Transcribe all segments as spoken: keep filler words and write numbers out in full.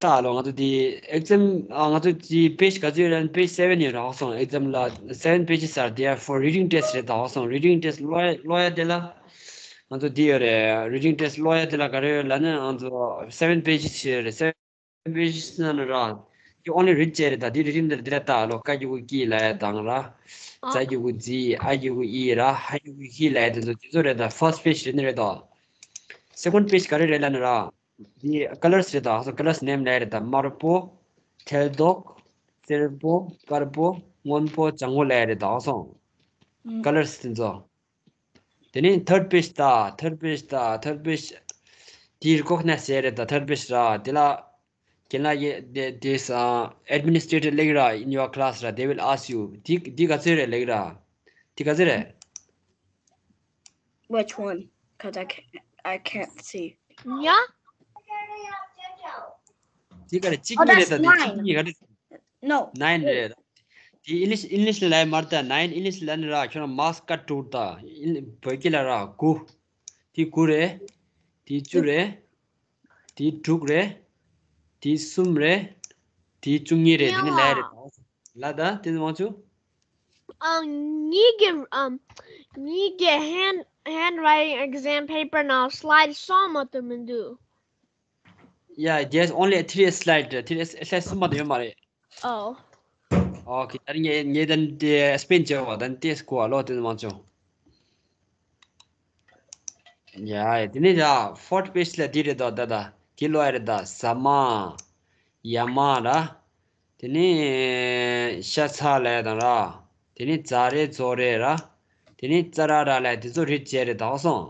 ད་ལོ་ང་ཚོ་དེ་exam ཨ་ང་ཚོ་དེ་page ག་ཚོད་རེད། page seven ཡོད་རེད་ཧ་སོང་། exam ལ་seven pages are there for reading test རེད་ད་ཧ་སོང་། reading test ཀློག་ཡ་ཀློག་ཡ་དེ་ལ་ང་ཚོ་དེ་ཡོད་རེད། reading test ཀློག་ཡ་དེ་ལ་ག་རེ་ཡོད་ལབ་ན་ང་ཚོ་seven pages ཡོད་རེད། seven pages ནང་ལ་ར་དེ་only read བྱས་རེད། ད་དེ་reading དེ་དེ་ལ་ད་ལོ་ཀ་གི་གུ་ཀི་ལབ་ཡ་དང་ར། ཛ་གི་གུ་ཛི། ཨ་གི་གུ་ཨི་ར། ཧ་གི་གུ་ཧི་ལབ་ཡ་དེ་ཚོ་དེ་ཚོ་རེད། ད་first page རེད་ནི་རེད་ད། second page ག་རེ་རེད་ལབ་ན་ར། འདི་colors རེད་ད། སོ་colors name ལབ་ཡ་རེད་ད། དམར་པོ། ཐལ་མདོག་སེར་པོ། དཀར་པོ། སྔོན་པོ། ལྗང་གུ་ལབ་ཡ་རེད་ད་ཧ་སོང་། ཨང་། colors དེ་ཚོ། དེ་ནས་third page ད། third page ད། third page དེ་recognize བྱས་རེད་ད། third page ར་དེ་ལ་རྒན་ལགས་ཡེ་དེ་དེ་ས་administrator ལེགས་ར། in your class ར། they will ask you དེ་དེ་ག་ཚོད་རེད་ལེགས་ར། དེ་ག་ཚོད་རེད། Which one? Because I can't, I can't see. Yeah? དེ་ག་རེ་གཅིག་གཉིས་རེད་ད། དེ་གཅིག་གཉིས་ག་རེ། No. nine རེད། དེ་English English ལ་ལབ་མ་རེད་ད། nine English ལ་ནི་ར་ཁྱོད་རང་mask ཀ་དྲུག་ད། མདོ་སྐད་ལ་ར་དགུ། དེ་དགུ་རེད། དེ་བཅུ་རེད། དེ་དྲུག་རེད། དེ་གསུམ་རེད། དེ་བཅུ་གཉིས་རེད། དེ་ནི་ལབ་རེད་ད། ལ་ད་དེ་ནི་མང་ཆུ། Um, ངེད་ཀྱི um, ངེད་ཀྱི་hand handwriting exam paper ནང་slide གསུམ་མ་གཏོགས་མི་འདུག Yeah, there's only three slide. three slide གསུམ་མ་གཏོགས་ཡོད་མ་རེད། Oh. Okay, ད་ངས་ངས་ད་དེ་explain བྱས་པ་ད་དེ་སྐོར་ལ་དེ་མང་ཆུ། Yeah, དེ་ནི་ད་fourth page ལ་དེ་རེད་ད། ད་ད་དེ་ཀློག་ཡ་རེད་ད། ཟ་མ། ཡ་མ་ར། དེ་ནི་ཤ་ཚ་ལབ་ཡ་དང་ར། དེ་ནི་ཛ་རེད་ཛོ་རེད་ར། དེ་ནི་ཙ་ར་ར་ལབ་ཡ་དེ་ཚོ་read བྱས་རེད་ད་ཧ་སོང་།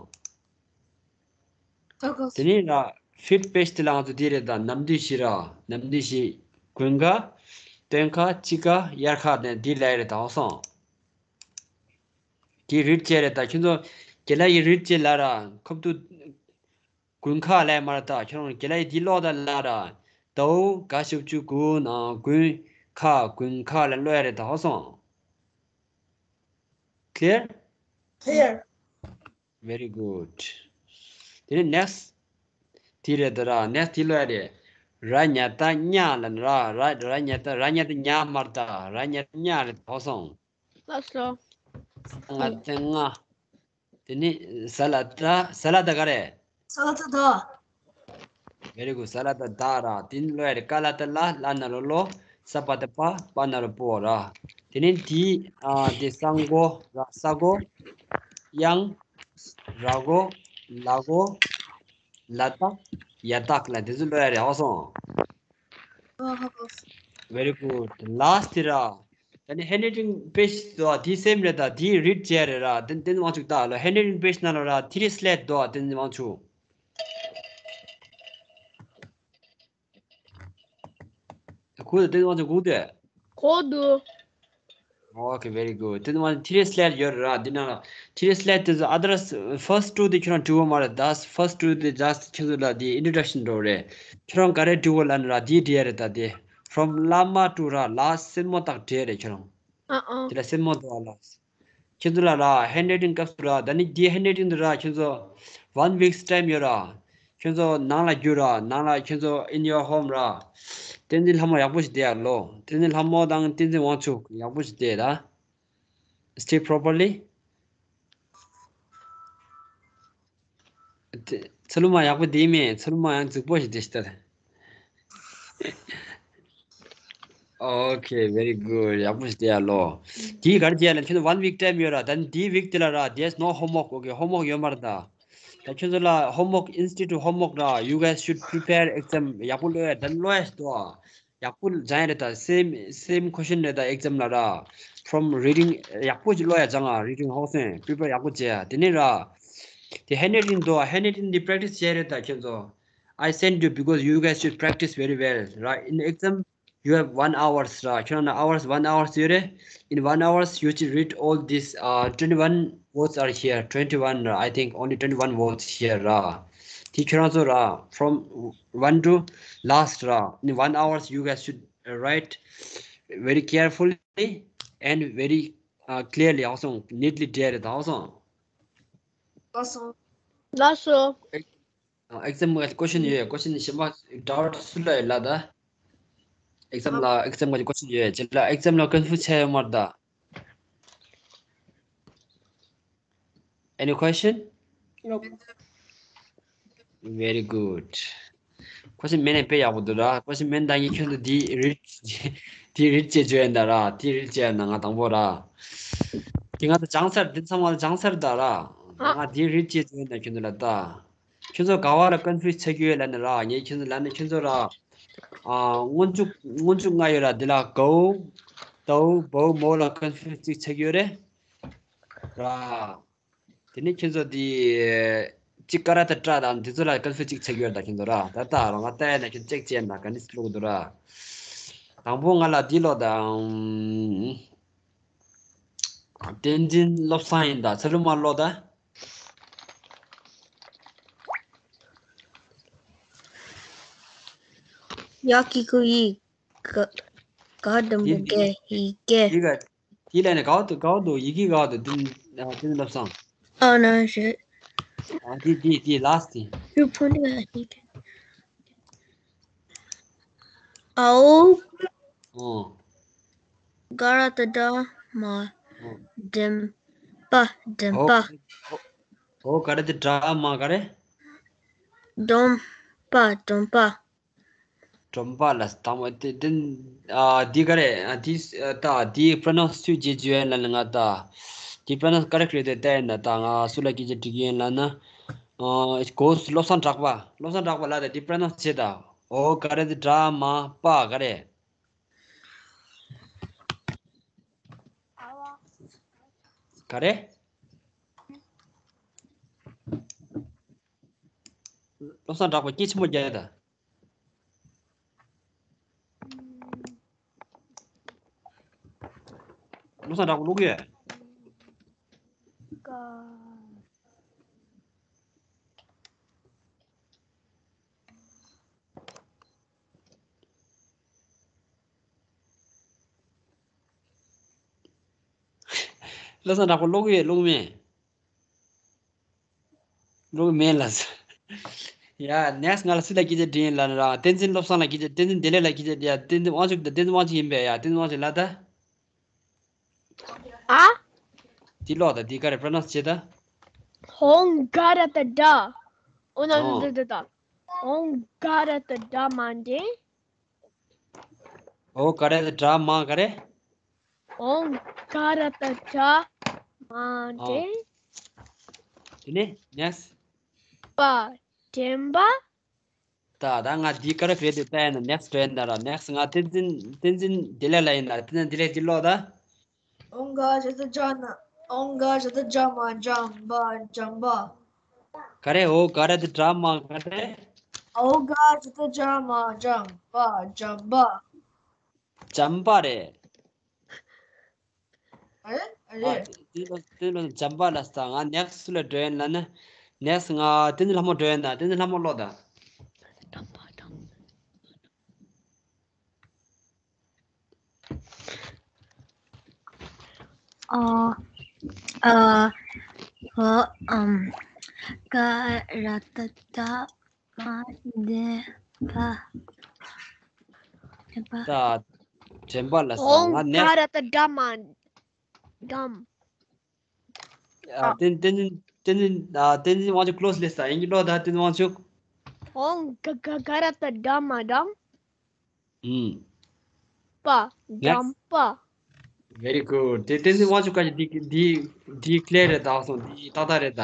དེ་ནི་ར་fifth page དེ་ལ་ང་ཚོ་དེ་རེད་ད། ནམ་དུས་བཞི་ར། ནམ་དུས་བཞི། དགུན་ཁ། སྟོན་ཁ། དཔྱིད་ཁ། དབྱར་ཁ་ནས་དེ་ལབ་ཡ་རེད་ད་ཧ་སོང་། དེ་read བྱས་རེད་ད། ཁྱོད་ཚོ་རྒན་ལགས་ཡིས་read བྱས་ལ་ར་ཁབ་ཏུ། དགུན་ཁ་ལས་མར་ད་ཁྱོད་རང་རྒན་ལགས་ཡིས་འདི་ཀློག་ད་ལ་ར། ཟླ་བ་ག་བཞི་བཅུ་དགུ་ནང་དགུན་ཁ་དགུན་ཁ་ལ་ཀློག་ཡ་རེད་ད་ཧ་སོང་། Clear? Clear. Very good. དེ་ནས་next དེ་རེད་ད་ར། next དེ་ཀློག་ཡ་རེད། ར་ཉ་ད་ཉ་ལ་ནི་ར། ར་ར་ཉ་ད་ར་ཉ་ད་ཉ་མར་ད་ར་ཉ་ད་ཉ་རེད་ད་ཧ་སོང་། ལགས་སོ། ང་ཏེ་ང་། དེ་ནི་ས་ལ་ད། ས་ལ་ད་ག་རེད། ས་ལ་ད་ད། Very good. ས་ལ་ད་ད་ར། དེ་ནི་ཀློག་ཡ་རེད། ཀ་ལ་ད་ལ། ལ་ན་རོ་ལོ། ས་པ་ད་པ། པ་ན་རོ་པོ་ར། དེ་ནི་དེ་ཨ་དེ་ས་མགོ་ར། ས་མགོ། གཡང་། ར་མགོ། ལ་མགོ། ལ་དྭགས། ཡ་དྭགས་ལ་དེ་ཚོ་ཀློག་ཡ་རེད་ཧ་སོང་། Very good. Last དེ་ར། ད་ནི་handwriting page དོ་དེ་same རེད་ད། དེ་read བྱས་རེད་ར། དེ་དེ་མང་ཆུག་ད་ལོ། handwriting page ནང་ལ་ར་three slide དོ་དེ་མང་ཆུག་ཁུ་དེ་མང་ཆུག་གུག་དེ། གོ་འདུག Okay, very good. དེ་མང་three slide ཡོད་ར། དེ་ནང་ལ་three slide དེ་ཚོ་other first two དེ་ཁྱོད་རང་འབྲི་བ་མ་རེད་ད། first two དེ་just ཁྱོད་ཚོ་ལ་དེ་introduction འགྲོ་རེད། ཁྱོད་རང་ག་རེ་འབྲི་བ་ལབ་ན་ར་དེ་འབྲི་ཡ་རེད་ད། དེ་from ལ་མ་to ར། ལ་སེན་མོ་དག་འབྲི་ཡ་རེད་ཁྱོད་རང་། ཨ་ཨ། དེ་ལ་སེན་མོ་དག་ལ། ཁྱེད་ཚོ་ལ་ར་handwriting སྐབས་སུ་ར། ད་ནི་འདི་handwriting དུ་ར་ཁྱེད་ཚོ་one week's time ཡོད་ར། ཁྱེད་ཚོ་ནང་ལ་རྒྱུ་ར། ནང་ལ་ཁྱེད་ཚོ་in your home ར། བསྟན་འཛིན་ལྷ་མོ་ཡག་པོ་ཞིག་བསྡད་ཡ་ལོ། བསྟན་འཛིན་ལྷ་མོ་དང་བསྟན་འཛིན་དབང་ཕྱུག་ཡག་པོ་ཞིག་བསྡད་ད། Stay properly. ཚུལ་མ་ཡག་པོ་བསྡད་མེད། ཚུལ་མ་ཡང་རྫིག་པོ་ཞིག་བསྡད་ཤི་ད། Okay, very good. ཡག་པོ་ཞིག་བསྡད་ཡ་ལོ། དེའི་གར་བྱས་ལ་ཁྱོད་one week time ཡོད་ར། ད་དེའི་week དེ་ལ་ར། There's no homework. Okay, homework ཡོད་མ་རེད་ད། ད་ཁྱོད་ཚོ་ལ་homework, institute homework ར། You guys should prepare exam. ཡག་པོ་ཀློག་ཡ། ད་ཀློག་ཡ་ཞིག་འདུག་ཨ། ཡག་པོ་སྦྱང་ཡ་རེད་ད། same same question རེད་ད་exam ལ་ར། From reading ཡག་པོ་ཅིག་ཀློག་ཡ་སྦྱང་ཨ། reading ཧོག་སེན་paper ཡག་པོ་བྱས་ཡ། དེ་ནས་ར། དེ་handwriting འདུག་ཨ། handwriting འདི་practice བྱས་རེད་ད་ཁྱོད་ཚོ། I send you because you guys should practice very well, right? In exam, you have one hours, right? ཁྱོད་རང་ལ་hours, one hours ཡོད་རེད། In one hours, you should read all these, uh, twenty-one words are here. twenty-one, uh, I think only twenty-one words here, ར། དེ་ཁྱོད་རང་ཚོ་ར། From one to last, ར། In one hours, you guys should, uh, write very carefully and very, uh, clearly. ཧོག་སེན་neatly བྲིས་རེད་ད། ཧོག་སེན། ལགས་སོ། ལགས་སོ། exam ག་question ཡོད། question གཞན་པ་doubt སུ་ལ་ཡོད་ལ་ད། exam ལ་exam ག་question ཡོད། ཅི་ལ་exam ལ་confuse བྱས་ཡོད་མ་རེད་ད། Any question? Nope. Very good. Question མེད་ན་དཔེ་ཡག་པོ་འདུག་ར། question མེད་ན་ད་ངས་ཁྱོད་ཚོ་འདི་read འདི་read བྱེད་བརྗོད་ཡིན་ད་ར། འདི་read བྱེད་ཡིན་ད་ང་དང་པོ་ར། འདི་ང་ཚོ་སྦྱངས་ཚར། འདི་ཚང་མ་སྦྱངས་ཚར་ད་ར། ཨ། ང་འདི་read བྱེད་བརྗོད་ཡིན་ད་ཁྱོད་ཚོ་ལ་ད། ཁྱོད་ཚོ་ག་བ་ལ་confuse ཆགས་ཀྱི་ཡོད་ལབ་ན་ར། ངས་ཁྱོད་ཚོ་ལབ་ན་ཁྱོད་ཚོ་ར། ཨ། སྔོན་འཇུག་སྔོན་འཇུག་ལྔ་ཡོད་ར། འདི་ལ་གའོ་དའོ་བའོ་མའོ་ལ་confuse གཅིག་ཆགས་ཀྱི་ཡོད་རེད་ར། དེ་ནས་ཁྱེད་ཚོ་དེ་གཅིག་ཀ་ར་ཏ་ཏྲ་དང་འདི་ཚོ་ལ་confuse གཅིག་ཆགས་ཡོད་ད་ཁྱེད་ཚོ་ར། ད་ལྟ་རང་ང་ལྟ་ཡ་ན་ཁྱེད་ཚོ་ཅེག་བྱས་ན་ག་ནས་སློག་འདུག་ར། དང་པོ་ང་ལ་འདི་ཀློག་དང་། བསྟན་འཛིན་བློ་བཟང་ཡིན་ད་ཚ་ལུ་མ་ཀློག་ད། ཡ་ཀི་ཀུ་ཡི་ག་ག་དམ་པོ་གེ་ཡི་གེ། དེ་ལ་ནི་ག་བ་དུ་ག་བ་དུ་ཡི་གེ་ག་བ་དུ་དུ་དུ་ལབ་སང་། ཨ་ན་ཞེ། ཨ་དི་དི་དི་last དི། You put it like it. ཨའོ། ཨོ། ག་ར་ཏ་དྲ་མ། ཨོ། འགྲེམ་པ་འགྲེམ་ཨོ། པ། ཨོ་ག་ར་ཏ་དྲ་མ་ག་རེ། སྒྲོམ་པ་སྒྲོམ་པ། སྒྲོམ་པ་ལ་དང་པོ་དེ་དེ་ཨ་འདི་ག་རེ་ཨ་འདི་ཨ་ད་འདི་pronounce སུས་བྱེད་བརྗོད་ཡན་ལ་ང་ད་འདི་pronounce correct རེད་དེ་ལྟ་ཡན་ལ་ད་ང་སུ་ལ་སྐད་ཆ་དྲི་གི་ཡན་ལ་ན་ཨ་གོ་བློ་བཟང་གྲགས་པ་བློ་བཟང་གྲགས་པ་ལ་ད་འདི་pronounce བྱེད་ད་ཨོ་ག་རེ་དེ་དྲ་མ་པ་ག་རེ། ག་རེ། བློ་བཟང་གྲགས་པ་སྐད་ཆེན་པོ་རྒྱག་ཡ་ད། བློ་བཟང་གྲགས་པ་ཀློག་ཡོད། བློ་བཟང་གྲགས་པ་ཀློག་ཡོད་ཀློག་མེད། ཀློག་མེད་ལ། ཡ་next ང་ལ་སུ་ལ་སྐད་ཆ་དྲིས་ཡིན་ལ་ན་ར། བསྟན་འཛིན་བློ་བཟང་ལ་སྐད་ཆ་བསྟན་འཛིན་བདེ་ལེགས་ལ་སྐད་ཆ་ཡ་བསྟན་འཛིན་དབང་ཕྱུག་དང་བསྟན་འཛིན་དབང་ཕྱུག་ཡིན་པས་ཡ་བསྟན་འཛིན་དབང་ཕྱུག་ལ་ད། ཨ། དེ་ཀློག་ད་དེ་ག་རེ་pronounce བྱེད་ད། ཧོང་ག་ར་ཏ་དྲ། ཨོ་ན་ཨོ། ད་ད་ད། ཧོང་ག་ར་ཏ་དྲ་མ་འདྲེ། ཨོ་ག་ར་ཏ་དྲ་མ་ག་རེ། ཧོང་ག་ར་ཏ་དྲ་མ་འདྲེ། དེ་ནས་next པ་འགྲེམ་པ། ད་ད་ང་འདི་correct རེད་དེ་ལྟ་ཡིན་ན་next འགྲོ་ཡིན་ད་ར། next ང་བསྟན་འཛིན་བསྟན་འཛིན་བདེ་ལེགས་ལ་ཡིན་ན་བསྟན་འཛིན་བདེ་ལེགས་འདི་ཀློག་ད། ཨོང་ག་ཇ་ཏ་ཇ་ན། ཨོང་ག་ཇ་ཏ་ཇ་མ་འགྲམ་པ་འགྲམ་པ། ག་རེ། ཨོ་ག་ར་ཏ་དྲ་མ་ག་རེ། ཨོ་ག་ཇ་ཏ་ཇ་མ་འགྲམ་པ་འགྲམ་པ། འགྲམ་པ་རེད། ཨ་རེ་ཨ་ཨ་རེ། དེ་དེ་ལོ་དེ་ལོ་འགྲམ་པ་ལ་ས་ང་next སུ་ལ་འགྲོ་ཡིན་ལ་ན། next ང་བསྟན་འཛིན་ལྷ་མོ་འགྲོ་ཡིན་ན་བསྟན་འཛིན་ལྷ་མོ་ཀློག་ད། འགྲམ་པ་འགྲམ། ཨ། ཨ། ཧོ། ཨམ། ག་ར་ཏ་དྲ་མ་འགྲེམ་པ། འགྲེམ་པ། ད་འགྲེམ་པ་ལ་ས་ཧོང་ང་ག་next ར་ཏ་དྲ་མ་འགྲམ། ཨ། བསྟན་བསྟན་འཛིན་བསྟན་འཛིན་ཨ་བསྟན་འཛིན་དབང་ཕྱུག་close ལས་ས་ཡིན་གྱི་ཀློག་ད་བསྟན་འཛིན་དབང་ཕྱུག་ཧོང་ག་ག་ག་ར་ཏ་དྲ་མ་འགྲམ། ཨུམ། པ། next འགྲམ་པ། Very good. དེ་བསྟན་འཛིན་དབང་ཕྱུག་ཁ་ཅིག་འདི་འདི་འདི་clear རེད་ད་སོང་འདི་ཏག་ཏག་རེད་ད།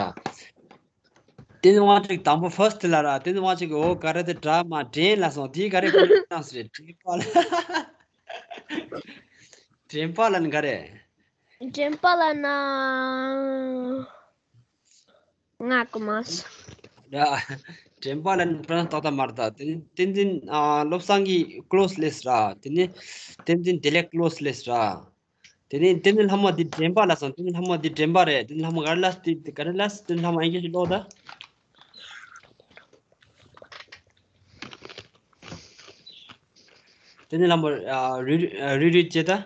བསྟན་འཛིན་དབང་ཕྱུག་དང་པོ་first ལ་ར་བསྟན་འཛིན་དབང་ཕྱུག་གི་ཨོ་ག་ར་ཏ་དྲ་མ་འགྲེམ་ལ་སོང་འདི་ག་རེ་གོ་ནང་སུ་རེད་འགྲེམ་པ་ལ། འགྲེམ་པ་ལ་ནི་ག་རེ། འགྲེམ་པ་ལ་ན། ང་གོ་མ་སོང་། ཡ། འགྲེམ་པ་ལ་ནི་པྲ་ཏག་ཏག་མ་རེད་ད། དེ་ནི་བསྟན་འཛིན་ཨ་བློ་བཟང་གི་close ལས་ར། དེ་ནི་བསྟན་འཛིན་བདེ་ལེགས་close ལས་ར། དེ་ནི་བསྟན་འཛིན་ལྷ་མོ་འདི་འགྲེམ་པ་ལ་སོང་། བསྟན་འཛིན་ལྷ་མོ་འདི་འགྲེམ་པ་རེད། བསྟན་འཛིན་ལྷ་མོ་ག་རེ་ལ་སྟེ་ག་རེ་ལ་བསྟན་འཛིན་ལྷ་མོ་ཨེ་འགྱུར་ཞིག་ཀློག་ད། བསྟན་འཛིན་ལྷ་མོ་ཨ་རུ་རུ་རུ་རུ་བྱེད་ད།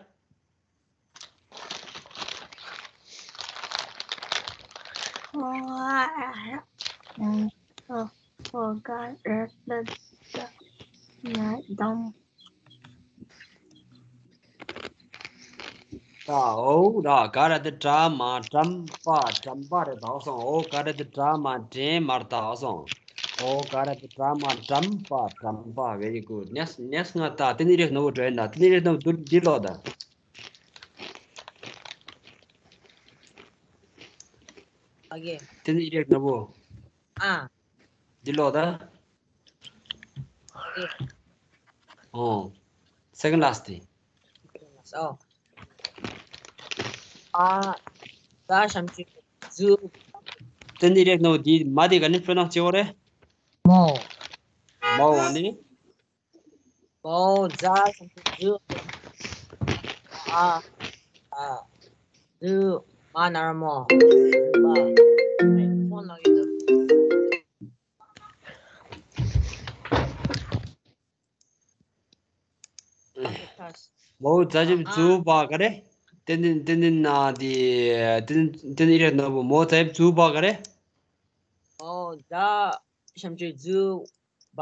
ཨོ་ཨ་ཨ་ཨ་ཨོ་ཨོ་ ག་ར་ཏ་ཏྲ་མ་དྲམ། ད་འོ་ར་ག་ར་ཏ་ཏྲ་མ་དྲམ་པ། དྲམ་པ་རེད་དྭགས་སོང་། འོ་ག་ར་ཏ་ཏྲ་མ་དྲན་མར་དྭགས་སོང་། འོ་ག་ར་ཏ་ཏྲ་མ་དྲམ་པ། དྲམ་པ། Very good. Next, next ང་ད་དེ་ནི་རེད་ནོ་བོ་འགྲོ་ཡིན་ད། དེ་ནི་རེད་ནོ་བོ་འདི་ལོ་ད། Okay. དེ་ནི་རེད་ནོ་བོ། ཨ། འདི་ལོ་ད། ཨོ། Second last དེ། ཨོ། ཨ། ད་ཞབས་ཀྱུ་ཛུ། དེ་འདི་རེད་ནོ་འདི་མ་དེ་ག་ནི་pronounce བྱེད་འོ་རེད། མོ། མོ་འོ་ནི། མོ་ཛ་ཞབས་ཀྱུ་ཛུ། ཨ། ཨ། ཛུ། མ་ན་རོ་མོ། ཛུ་མ། ཁོང་ལ་ཡོད། མོ་ཛ་ཞབས་ཀྱུ་ཛུ་བ་ག་རེ། ཏན་ཏན་ཏན་ཏན་ན་དེ་ཏན་ཏན་ཨི་རེད་ནོ་བོ། མོ་ཛ་ཞབས་ཀྱུ་ཛུ་བ་ག་རེ། མོ་ཛ་ཞབས་ཀྱུ་ཛུ་བ་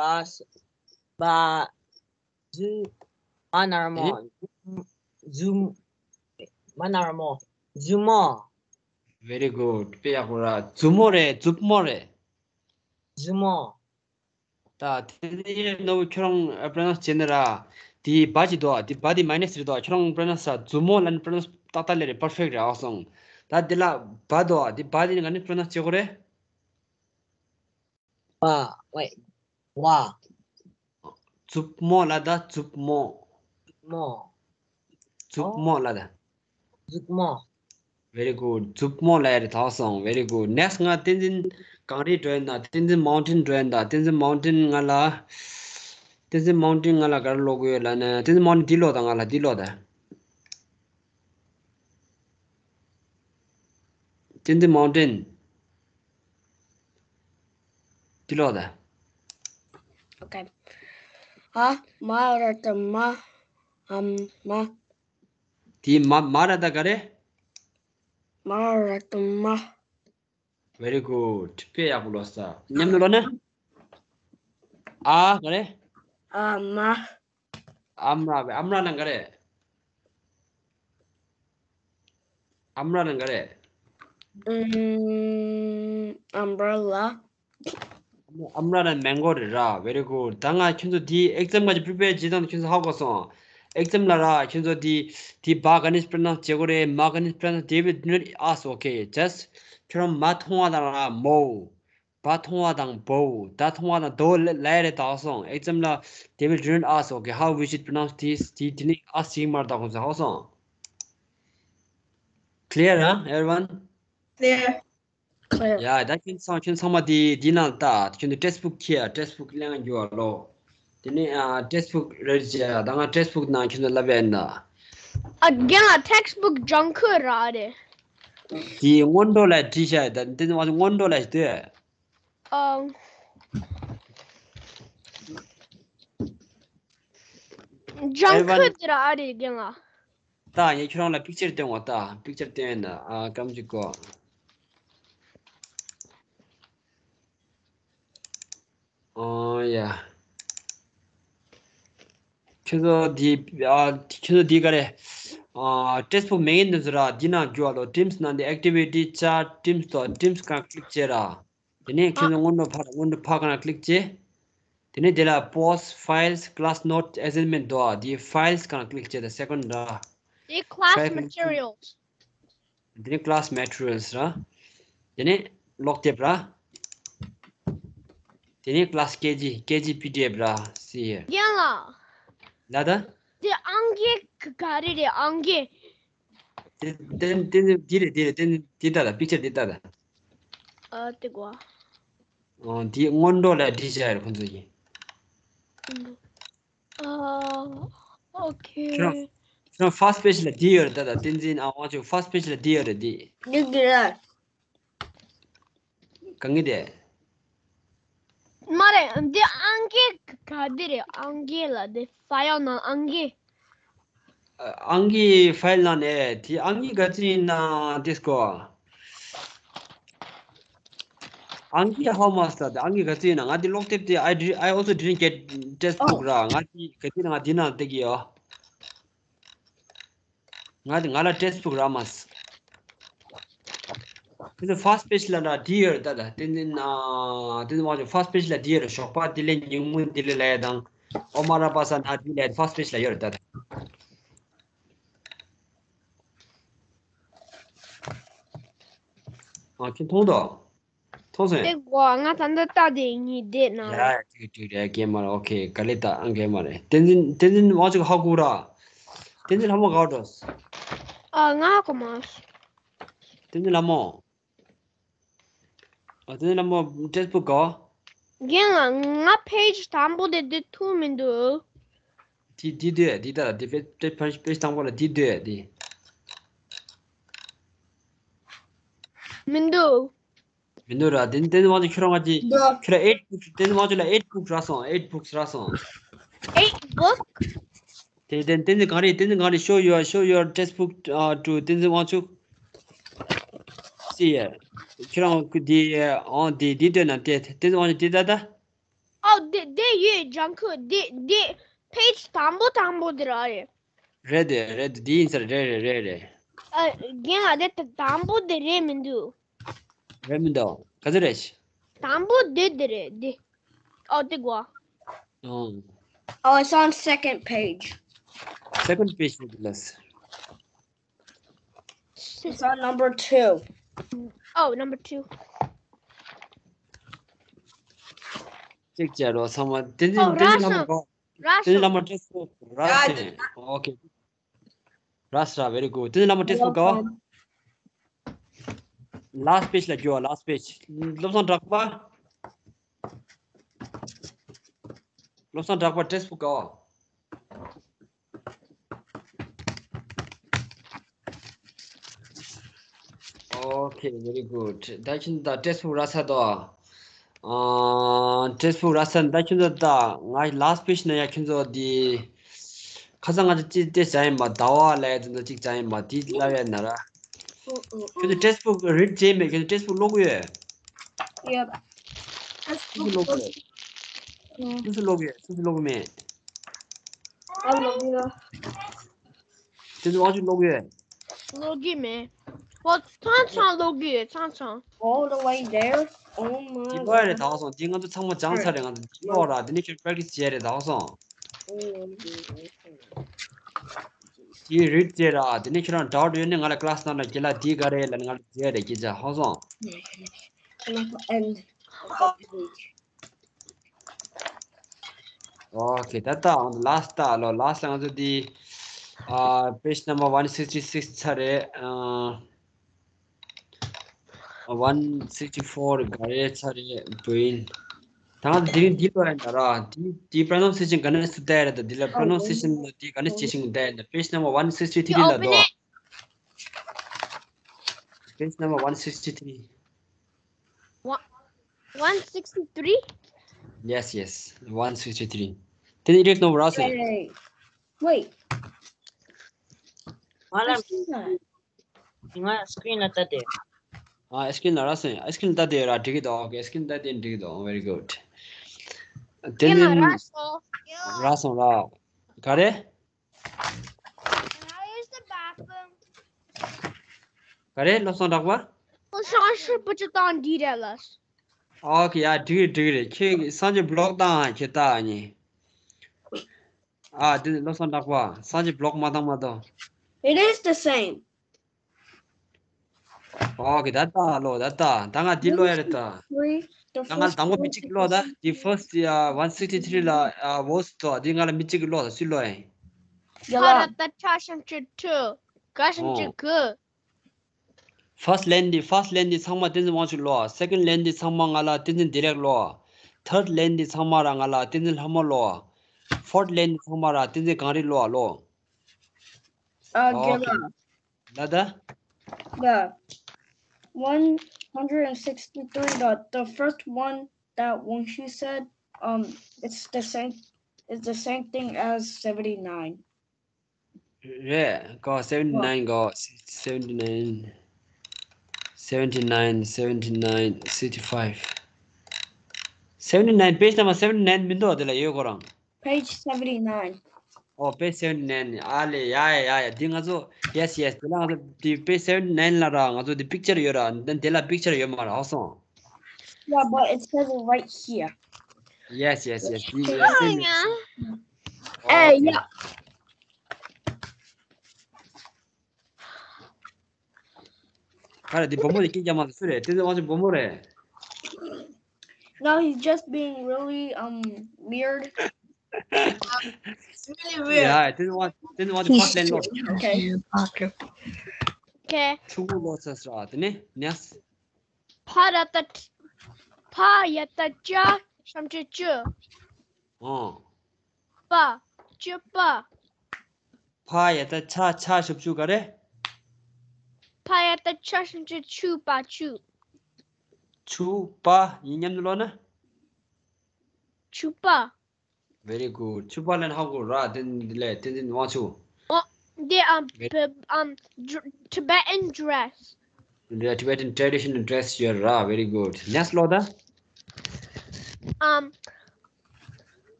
བ། ཛུ། མ་ན་རོ་མོ། ཨེ། ཛུ། མ་ན་རོ་མོ། ཛུ་མོ། Very good. དཔེ་ཡག་པོ་ར། ཛུ་མོ་རེད། ཛུབ་མོ་རེད། ཛུ་མོ། ད་དེ་ནི་ནོ་བོ་ཁྱོད་རང་pronounce བྱེད་ན་ར། དེ་བ་ཅི་དོ། དེ་བ་དེ་minus རེད་དོ། ཁྱོད་རང་pronounce ར། ཛུ་མོ་ལ་ནི་pronounce ཏག་ཏག་ལས་རེད། perfect རེད་ཨ་སོང་། ད་དེ་ལ་བ་དོ། དེ་བ་དེ་ནི་ག་ནི་pronounce བྱེད་དགོས་རེད། བ། ཝེ། ཝ། ཛུབ་མོ་ལ་ད། ཛུབ་མོ། མོ། ཛུབ་མོ་ལ་ད། ཛུབ་མོ། Very good. ཛུབ་མོ་ལ་ཡ་རེད་དྭགས་སོང་། Very good. Next ང་ཏན་ཏན་གངས་རི་འགྲོ་ཡིན་ད། ཏན་ཏན་mountain འགྲོ་ཡིན་ད། ཏན་ཏན་mountain ང་ལ། ཏན་ཏན་mountain ང་ལ་ག་རེ་ཀློག་གི་ཡོད་ལབ་ན། ཏན་ཏན་mountain འདི་ཀློག་ད། ང་ལ་འདི་ཀློག་ད། ཏན་ཏན་mountain འདི་ཀློག་ད། Okay. ཨ་མ་ར་ཏ་མ། ཨ་མ། དེའི་མ་མ་ར་ཏ་ག་རེ། མ་ར་ཏ་མ། Very good. དཔེ་ཡག་པོ་ལོ་ས། མཉམ་དུ་ལོ་ན། ཨ་ག་རེ། ཨ་མ། ཨམ་ར་བས། ཨམ་ར་ལ་ག་རེ། ཨམ་ར་ལ་ག་རེ། ཨམ། umbrella. ཨམ་ར་ལ་mango རེད་ར། Very good. ད་ང་ཁྱོད་ཚོ་འདི་exam ག་ཅི་prepare བྱེད་སྟངས་ཁྱོད་ཚོ་ཧ་གོ་སོང་། exam ལ་ར་ཁྱོད་ཚོ་འདི་འདི་བ་ག་ནས་pronounce བྱེད་དགོས་རེད། མ་ག་ནས་pronounce། They will not ask, okay? Just ཁྱོད་རང་མ་མཐོང་བ་དང་ར་མོ། བ་མཐོང་བ་དང་བོ། ད་མཐོང་བ་དང་དོ་ལ་ལ་ཡ་རེད་དྭགས་སོང་། exam ལ་they will not ask, okay, how we should pronounce this. དེ་དེ་ནི་ask བྱེད་མ་རེད་དྭགས་སོང་། Clear, huh, everyone? Clear. Clear. ཡ་ད་ཁྱོད་ཚང་ཁྱོད་ཚང་མ་དེ་དེ་ནང་ལྟ། ཁྱོད་ཚོ་textbook ཁྱེར། textbook ལེན་རྒྱུ་བ་ལོ། དེ་ནས་ཨ་textbook རེད་ཅེ། ད་ང་textbook ནང་ཁྱོད་ཚོ་ལབ་ཡ་ན། ཨ་རྒན་ལགས། textbook junk food ར་རེད། དེ་སྔོན་འགྲོ་ལ་བྲིས་ཤག་ད་དེ་ནི་སྔོན་འགྲོ་ལ་ལྟོས། ཨ། junk food དེ་ར་ཨ་རེད་རྒན་ལགས། ད་ངས་ཁྱོད་རང་ལ་picture སྟོན་འོ། ད་picture སྟོན་ན་ཨ་སྐམ་ཅིག་གོ། ཨོ་ཡ། ཁྱོད་ཚོ་འདི་ཨ་ཁྱོད་ཚོ་འདི་ག་རེ། ཨ་textbook མེད་མཁན་དེ་ཚོ་ར་འདི་ནང་འགྱུར་བ་ལོ། teams ནང་འདི་activity chart teams དང་teams གང་click བྱེད་ར། དེ་ནས་ཁྱོད་ཚོ་སྔོན་འགྲོ་ཕར་སྔོན་འགྲོ་ཕར་གང་ལ་click བྱེད། དེ་ནས་དེ་ལ་post files class notes assignment འདུག་ཨ། དེ་files གང་ལ་click བྱེད་དང་second ར། དེ་class file materials། དེ་ནས་class materials ར། དེ་ནས་ཀློག་དེབ་ར། དེ་ནས་class ཀེ་ཇི་ཀེ་ཇི་པི་ཌི་ཨེཕ་ར། see here. རྒན་ལགས། ལ་ད། དེ་ཨང་ཀི་ག་རེ་རེད་ཨང་ཀི། དེ་དེ་དེ་དེ་རེད་དེ་རེད་དེ་དེ་ལྟ་ད་picture དེ་ལྟ་ད། ཨ་དེ་གོ། ཨོ་དེ་སྔོན་འགྲོ་ལ་བྲིས་བཞག་ཡོད་རེད་ཁོང་ཚོ་ཡིན། ཨ་ཨོ་ཁེ། ཁྱོད་ཁྱོད་first page ལ་དེ་ཡོད་རེད་ད། ད་བསྟན་འཛིན་ཨ་དབང་ཕྱུག་first page ལ་དེ་ཡོད་རེད་དེ། གང་གི་དེ། མ་རེད། འདི་ཨང་ཀི་ག་འདི་རེད། ཨང་ཀི་ལ་འདི་file ནང་ཨང་ཀི། ཨང་ཀི་file ནང་ནས་དེ་ཨང་ཀི་ག་ཚོད་ཡིན་ན་དེ་སྐོར། ཨང་ཀི་ཧའོ་མ་སི་ད། ཨང་ཀི་ག་ཚོད་ཡིན་ན། ང་འདི་ཀློག་དེབ་དེ། I did- I also didn't get textbook ར། ང་འདི་ག་ཚོད་ཡིན་ན་ང་འདི་ནང་བལྟས་ཀྱི་ཡོད། ང་འདི་ང་ལ་textbook རག་མ་སོང་། དེ་ཚོ་first page ལ་ལ་འདི་ཡོད་རེད་ད། ད་བསྟན་འཛིན། ཨ། བསྟན་འཛིན་དབང་ཕྱུག་first page ལ་འདི་ཡོད་རེད། ཞོགས་པ་འདི་ལས་ཉིན་མོ་འདི་ལས་ལས་དང་། ཨོ་མ་ར་པ་ས་ན་འདི་ལས་first page ལ་ཡོད་རེད་ད། ད། ཨ། ཁྱོད་མཐོང་དོ། མཐོང་སོང་། དེ་གོ། ང་ད་འདི་ལྟ་དེ་གཉིས་བསྡད་ན། ཡ། ཡ། ཡ། ཅིག་ཅིག་རེད། རྒན་མ་རེད། ཨོ་ཁེ། ག་ལེ་ད། ཨང་རྒན་མ་རེད། བསྟན་འཛིན། བསྟན་འཛིན་དབང་ཕྱུག་ཧ་གོ་ར། བསྟན་འཛིན་ལྷ་མོ་ག་འགྲོ། ཨ། ང་ཧ་གོ་མ་སོང་། བསྟན་འཛིན་ལྷ་མོ། ཨ། བསྟན་འཛིན་ལྷ་མོ་textbook ག། རྒན་ལགས། ང་page དང་པོ་དེ་འདི་ཐུག་མི་འདུག་དེ་འདི་འདོད་འདི་ལྟ་དེ་page page དང་པོ་ལ་འདི་འདོད་དེ། མི་འདུག་མི་འདུག་ར། དེ་ནི་བསྟན་འཛིན་དབང་ཕྱུག་ཁྱོད་རང་ག་ཅི། འདུག་ཁྱོད་ལ་eight book། བསྟན་འཛིན་དབང་ཕྱུག་ལ་eight book རག་སོང་། eight book རག་སོང་། Eight book? དེ་དེ་བསྟན་འཛིན་གངས་རི། བསྟན་འཛིན་གངས་རི། Show your, show your textbook, uh, to བསྟན་འཛིན་དབང་ཕྱུག See here. ཁྱོད་རང་གི་འདི། ཨང་འདི་འདི་འདོད་ན་དེ་བསྟན་འཛིན་དབང་ཕྱུག་འདི་ལྟ་ད། ཨོ། དེ་དེ་ཡོད། ལྗང་ཁུ། དེ་དེ་page དང་པོ་དང་པོ་དེ་ར་རེད། རེད་དེ། རེད་དེ། དེ་ཡིན་ས་རེད། རེད་རེད། རེད་རེད། ཨ། རྒན་ལགས། དེ་དང་པོ་དེ་རེད་མི་འདུག་རེད་མི་འདུག་ག་ཚོད་རེད། དང་པོ་དེ་དེ་རེད་དེ། ཨོ། དེ་གོ། ཨོ། Oh, it's on second page. Second page རེད་ལགས། It's on number two. Oh, number two. ཅིག་བྱས་རོགས་ཚང་མ། བསྟན་འཛིན། ཨོ། བསྟན་འཛིན་ལྷ་མོ་གོ། རག་སོང་། རག་སོང་། བསྟན་འཛིན་ལྷ་མོ་textbook རག་སོང་། ཨོ་ཁེ། རག་སོང་། Very good. བསྟན་འཛིན་ལྷ་མོ་textbook ག། Last page ལ་རྒྱུགས། Last page. བློ་བཟང་གྲགས་པ། བློ་བཟང་གྲགས་པ་textbook ག། Okay, very good. ད་ཁྱོད་ཚོ་ད་textbook རག་ཚར་དོ། ཨ། textbook རག་ཚར། ད་ཁྱོད་ཚོ་ད་ང་last page ན་ཡ་ཁྱོད་ཚོ་འདི། ཁ་སང་ང་ཚོ་ཅི་དེ་བྱ་ཡིན་པ། ཟླ་བ་ལ་ཡ་དེ་ཚོ་ཅིག་བྱ་ཡིན་པ། དེ་ལབ་ཡ་ན་ར། ཁྱོད་ཚོ་textbook read བྱས་མེད། ཁྱོད་ཚོ་textbook ཀློག་གི་ཡོད། Yep. སུ་སུ་ཀློག་གི་ཡོད། སུ་སུ་ཀློག་གི་ཡོད། སུ་སུ་ཀློག་གི་མེད། ཨ། ཀློག་གི་ཡོད། དེ་ཚོ་དབང་ཕྱུག་ཀློག་གི་ཡོད། ཀློག་གི་མེད། ཨོ། ཚང་ཚང་ཀློག་གི་ཡོད། ཚང་ཚང་། All the way there. Oh my god. འདི་པ་རེད་ད་སོང་། འདི་ང་ཚོ་ཚང་མ་སྦྱངས་ཚར་རེད། ང་ཚོ་འདི་ཀློག་ར། དེ་ནས་ཁྱོད་practice བྱས་རེད་ད་སོང་། འདི་read བྱས་ར། དེ་ནས་ཁྱོད་རང་doubt ཡོད་ན་ང་ལ་class ནང་ལ་རྒན་ལགས་འདི་ག་རེ་ལབ་ནས་ང་ལ་བྱས་རེད། སྐད་ཆ་ཧ་སོང་། And Okay, ད་ལྟ་last ད་ལོ། last ལ་ང་ཚོ་འདི། ཨ། page number one sixty six ཚར་རེད། ཨ། one sixty four ག་རེ་ཚར་རེད། བུ་ཡིན། ད་ང་ཚོ་དེ་རིང་འདི་ཀློག་ཡ་ཡིན་ད་ར། འདི་འདི་pronunciation ག་ནས་སུ་བལྟ་ཡ་རེད། ད་འདི་ལ་pronunciation ལ་འདི་ག་ནས་བྱེད་བཞིན་བལྟ་ཡ་ཡིན་ད། page number one sixty three ལ་འདུག Page number one sixty three. One- one sixty three? Yes, yes. One sixty three. དེ་ནས་རིག་ནོར་བུ་རག་སོང་། Yay. Wait. ང་ལ། What's that? ང་screen ལ་ལྟ་དེ། ཨ། screen ལ་རག་སོང་། screen ལ་ལྟ་དེ་ར། འགྲིག་གི་འདུག Okay, screen ལ་ལྟ་དེ་འགྲིག་གི་འདུག Very good. དེ་ཡིན་ན་ནི་རག་སོང་། རག་སོང་ར། ག་རེ། Can I use the bathroom? ག་རེ། བློ་བཟང་གྲགས་པ། ཤང་ཤི་པུ་ཅི་དང་འདི་རེད་ལ། Okay, ཡ། འགྲིག་རེད། འགྲིག་རེད། ཁྱེད་སངས་རྒྱས་block བཏང་། ཁྱེད་ལྟ་ཨ་ནི། ཨ། འདི་བློ་བཟང་གྲགས་པ། སངས་རྒྱས་block མ་བཏང་མ་གཏོགས། It is the same. Okay, ད་ལྟ་ལོ། ད་ལྟ་ད་ང་འདི་ཀློག་ཡ་རེད་ད། Three, the ད་ང་first དང་པོ་མི་གཅིག་ཀློག་ད། འདི་first ཡ་one sixty three ལ། ཨ། was ཐོ། འདི་ང་ལ་མི་གཅིག་གིས་ཀློག་ད། སུས་ཀློག་ཡིན། ཡ་ལ། ཁ་ར་ད་ཆ་ཤང་ཅི་ཁྲུ། ག་ཤང་ཅི་ཁུ། First line འདི། first line འདི་ཚང་མ་བསྟན་འཛིན་དབང་ཕྱུག་ཀློག Second line འདི་ཚང་མ་ང་ལ་བསྟན་འཛིན་བདེ་ལེགས་ཀློག Third line འདི་ཚང་མ་ར་ང་ལ་བསྟན་འཛིན་ལྷ་མོ་ཀློག Fourth line འདི་ཚང་མ་ར་བསྟན་འཛིན་གངས་རི་ཀློག་ཀློག Uh, Okay. Gela. Lada? The one hundred sixty-three, the, the first one that when she said, um, it's the same, it's the same thing as seventy-nine. Yeah, go seventy-nine, go seventy-nine, seventy-nine, seventy-nine, sixty-five. seventy nine, page number seventy nine མི་འདུག་དེ་ལ་ཡོད་ཁོ་རང་། Page seventy nine. ཨོ། page seventy nine ནི། ཨ་ལེ། ཡ་ཡ་ཡ་ཡ། འདི་ང་ཚོ། yes yes. དེ་ལ་ང་ཚོ་འདི་page seventy nine ལ་ར། ང་ཚོ་འདི་picture ཡོད་ར། འདི་འདི་ལ་picture ཡོད་མ་ར། ཧ་སོང་། Yeah, but it says it right here. yes yes yes. འདི་yes yes. Hey, yeah. ག་རེ། འདི་བུ་མོ་དེ་སྐད་རྒྱག་མ་སུ་རེད། བསྟན་འཛིན་དབང་ཕྱུག་བུ་མོ་རེད། No, he's just being really um weird. It's really weird. ཡ། བསྟན་འཛིན་དབང་བསྟན་འཛིན་དབང་ཕྱུག་first line ཀློག Okay. Okay. ཕྲུ་གུ་ཀློག་ས་སོ། དེ་ནས་next. ཕ་ར་ཏ་ཕ་ཡ་ཏ་ཅ་ཞབས་ཀྱུ་ཅུ། ཨོ། པ། ཅི་པ། ཕ་ཡ་ཏ་ཆ་ཆ་ཞབས་ཀྱུ་ག་རེ། ཕ་ཡ་ཏ་ཆ་ཞབས་ཀྱུ་ཆུ། པ་ཆུ། ཆུ་པ་ཡིན་མཉམ་དུ་ཀློག་ན། ཆུ་པ། very good. ཆུ་པ་ལ་ནི་ཧ་གོ་ར། དེ་ལས་བསྟན་འཛིན་དབང་ཕྱུག་འདི་ཨམ་བེ་ཨམ་Tibetan dress. འདི་Tibetan traditional dress ཡོད་ར། very good. next ཀློག་ད། ཨམ་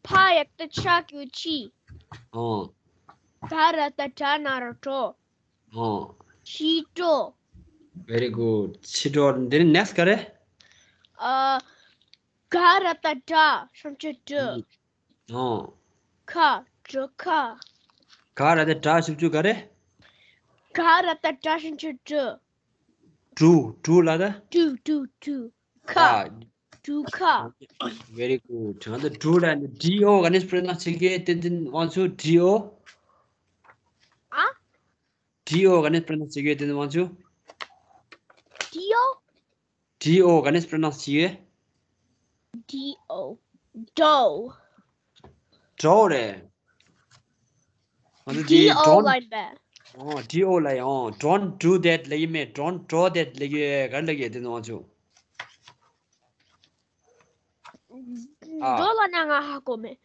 ཕ་ཡ་ཏ་ཆ་གི་ཆི། ཨོ། ག་ར་ཏ་གྲ་ན་རོ་གྲོ། ཨོ། ཕྱི་དྲོ། very good. ཕྱི་དྲོ། འདི་ནི་next ག་རེ། ཨ་ག་ར་ཏ་གྲ་ཞབས་ཀྱུ་གྲུ། ཨོ། ཁ་གྲུ་ཁ། ག་ར་ཏ་གྲ་ཞབས་ཀྱུ་ག་རེ། ག་ར་ཏ་གྲ་ཞབས་ཀྱུ་གྲུ། གྲུ་གྲུ་ལ་ད། གྲུ་གྲུ་གྲུ། ཁ་ཨ། གྲུ་ཁ། very good. ང་ཚོ་གྲུ་ལ་ནི་D O ག་ནས་pronounce བྱེད་ཀྱི། བསྟན་འཛིན་དབང་ཕྱུག D O ཨ། D O ག་ནས་pronounce བྱེད་ཀྱི། བསྟན་འཛིན་དབང་ཕྱུག D O D O ག་ནས་pronounce བྱེད་ཀྱི། D O dough. གྲོ་རེད། ང་ཚོ་D འདི O don't like that. ཨོ། D O ལ་ཡང་don't do that ལ་ཡིན་མེད། don't draw that ལ་ཡོད། ག་རེ་ལ་ཡོད། བསྟན་འཛིན་དབང་ཕྱུག་ཨ། འགྲོ་ལ་ན་ང་ཧ་གོ་མེད།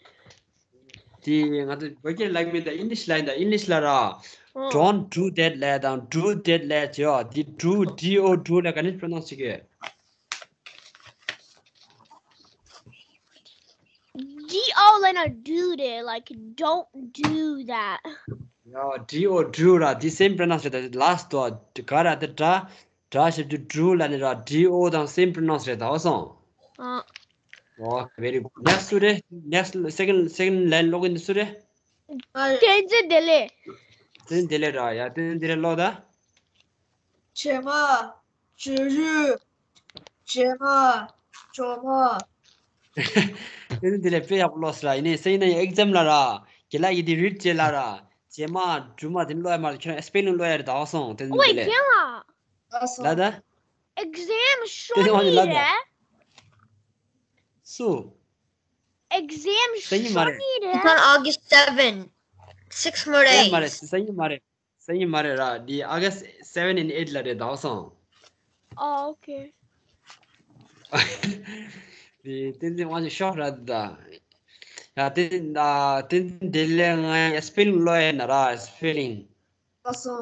དེ་ང་ཚོ་བོད་སྐད་ལ་མེད་ད། English ལ་ཡིན་ད། English ལ་ར། ཨོ། don't do that ལ་དང་do that ལ་བྱེད་ཨ། དེ་do D O do ལ་ག་ནས་pronounce བྱེད་ཀྱི། D O ལ་ན་do རེད། like don't do that. ཡ། D O do ར། དེ་same pronounce རེད་ད། last དོ། ག་ར་ཏ་གྲ་གྲ་ཞབས་ཀྱུ་གྲུ་ལ་ནི་ར། D O དང་same pronounce རེད་ད། ཧ་སོང་། ཨ། ཨོ། very good. next སུ་རེད། next second second line ཀློག་གི་འདི་སུ་རེད། བསྟན་འཛིན་བདེ་ལེགས། བསྟན་འཛིན་བདེ་ལེགས་ར། ཡ། བསྟན་འཛིན་བདེ་ལེགས་ཀློག་ད། བྱེ་མ། བྱེ་རུ། བྱེ་མ། གྲོ་མ། བསྟན་འཛིན་བདེ་ལེགས་དཔེ་ཡག་པོ་ཀློག་སོང་ར། ཡིན་ནའི་སང་ཉིན་exam ལ་ར། རྒན་ལགས་ཀྱིས་དེ་read བྱེད་ལ་ར། བྱེ་མ་གྲོ་མ་དེ་ནི་ཀློག་ཡ་མ་རེད། ཁྱོད་རང་spelling ཀློག་ཡ་རེད་ད། ཧ་སོང་། བསྟན་འཛིན་ཝེ་བདེ་ལེགས། རྒན་ལགས། ལ་ད། exam བསྟན་འཛིན་དབང་ཕྱུག་ལ་ད། ཤོར་ནི་རེད། སུ། exam སང་ཉིན་མ་རེད། ཤོར་ནི་It's རེད། on August seven. Six more སང་ཉིན་མ་རེད། days. སང་ཉིན་མ་རེད། སང་ཉིན་མ་རེད་ར། འདི་August seven and eight ལ་རེད་ད། ཧ་སོང་། ཨ། okay. དེ་བསྟན་འཛིན་དབང་ཕྱུག་ཤོག་ར་ད། ཡ། དེ་ད་བསྟན་འཛིན་བདེ་ལེགས། ང་spelling ཀློག་ཡ་ན་ར། spelling། ཨ་སོ།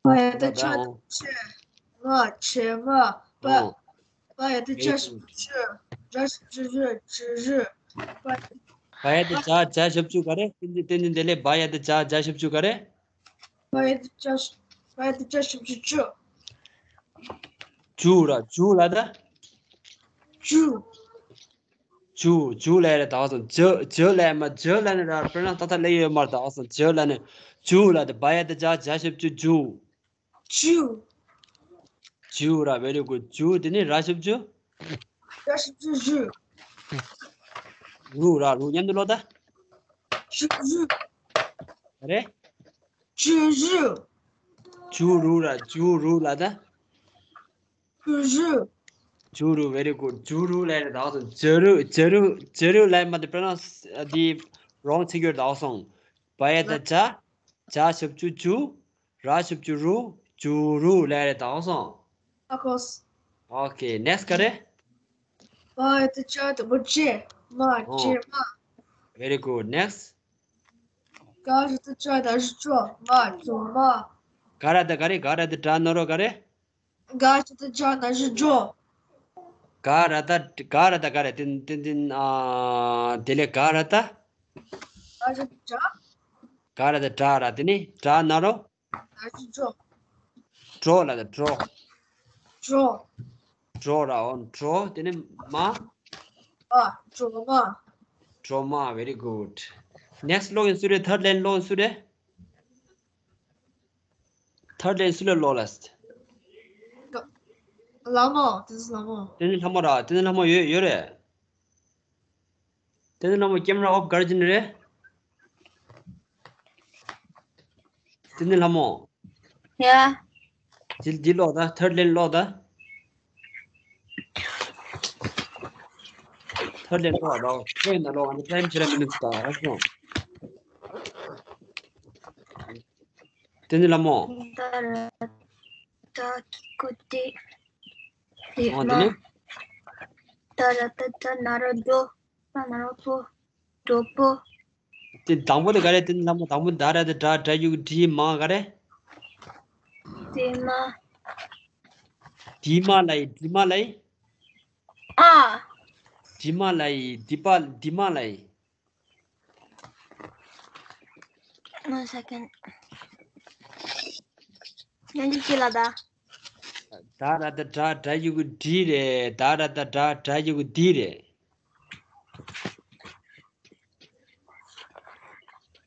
ཕ་ཡ་ཏ་ཆ་ཆེ། ང་བྱེ་མ། པ། ཨོ། པ་ཡ་ཏ་ཆ་ཞབས་ཀྱུ་ཆུ། ར་ཞབས་ཀྱུ་རུ། བྱེ་རུ། པ། བ་ཡ་ཏ་བྱ་བྱ་ཞབས་ཀྱུ་ག་རེ། བསྟན་འཛིན་བསྟན་འཛིན་བདེ་ལེགས། བ་ཡ་ཏ་བྱ་བྱ་ཞབས་ཀྱུ་ག་རེ། བ་ཡ་ཏ་ཆ་བ་ཡ་ཏ་ཆ་ཞབས་ཀྱུ་ཅུ། ཅུ་ར། ཅུ་ལ་ད། ཅུ། ཅུ། ཅུ་ལ་རེད་ད། ཧ་སོང་། ཇ་ཇ་ལ་མ། ཇ་ལ་ནི་ར་pronounce ཏག་ཏག་ལ་ཡོད་མ་རེད་ད། ཧ་སོང་། ཇ་ལ་ནི། ཅུ་ལ་ད། བ་ཡ་ཏ་བྱ་བྱ་ཞབས་ཀྱུ་ཇུ། ཅུ། ཇུ་ར། very good. ཇུ་དེ་ནི་ར་ཞབས་ཀྱུ། ར་ཞབས་ཀྱུ་རུ། རུ་ར། རུ་མཉམ་དུ་ཀློག་ད། ཅུ་རུ། ག་རེ། ཅུ་རུ། ཇུ་རུ་ར། ཇུ་རུ་ལ་ད། ཅུ་རུ། ཇུ་རུ། very good. ཇུ་རུ་ལ་རེད་ད། ཧ་སོང་། ཇ་རུ། ཇ་རུ། ཇ་རུ་ལ་མ་དེ་pronounce དེ་wrong ཆགས་ཡོད་ད། ཧ་སོང་། བ་ཡ་ཏ་བྱ། བྱ་ཞབས་ཀྱུ་ཇུ། ར་ཞབས་ཀྱུ་རུ། ཇུ་རུ་ལ་རེད་ད། ཧ་སོང་། ཨ་ཁོས། okay. next ག་རེ། བ་ཡ་ཏ་བྱ་ཏ་བ་བྱེ་མ། བྱེ་མ། very good. next ག་ར་ཏ་གྲ་ན་རོ་གྲོ། མ་གྲོ་མ། ག་ར་ཏ་ག་རེ། ག་ར་ཏ་གྲ་ན་རོ་ག་རེ། ག་ར་ཏ་གྲ་ན་རོ་གྲོ། ག་ར་ད་ག་ར་ད་ག་རེ་ཏན་ཏན་ཏན། ཨ་དེ་ལས་ག་ར་ད། ག་ར་ད་གྲ། ག་ར་ད་གྲ་ར་དེ་ནི་གྲ་ན་རོ། གྲ་གྲོ། གྲོ་ལ་ད་གྲོ། གྲོ། གྲོ་ར་འོ་གྲོ་དེ་ནི་མ། མ། གྲོ་མ། གྲོ་མ། very good. Next ཀློག་ཡིན་སུ་རེད། Third line ཀློག་ཡིན་སུ་རེད། Third line སུ་ལ་ཀློག་ལ། ལ་མོ། དེ་ཚོ་ལ་མོ། དེ་ནི་ལྷ་མོ་ར། དེ་ནི་ལྷ་མོ་ཡོད་ཡོད་རེད། དེ་ནི་ལྷ་མོ་camera off ག་རེ་བྱེད་ནི་རེད། དེ་ནི་ལྷ་མོ། ཡ། འདི་འདི་ཀློག་ད། Third line ཀློག་ད། Third line ཀློག་ར། ཁྱོད་ཡིན་ན་ཀློག་ཨ་ནི་time བྱེད་ར་minutes ད་ཨ་སོང་། དེ་ནི་ལྷ་མོ། ད་ར་ད་ཀི་ཀུ་ཏི། ཨོ་དེ་ནི། ད་ར་ད་ད་ན་རོ་དོ། ད་ན་རོ་པོ། དོ་པོ། དེ་དང་པོ་དེ་ག་རེ། དེ་ནི་ལྷ་མོ། དང་པོ་ད་ར་ད་གྲ། གྲ་གི་གུ་གྲི། མ་ག་རེ། དེ་མ། དེ་མ་ལ་ཡི། དེ་མ་ལ་ཡི། ཨ། དེ་མ་ལ་ཡི། དེ་པ་དེ་མ་ལ་ཡི། One second. ཡང་ཅིག་ཅིག་ལ་ད། ད་ར་ད་གྲ། གྲ་གི་གུ་གྲི་རེད། ད་ར་ད་གྲ། གྲ་གི་གུ་དི་རེད།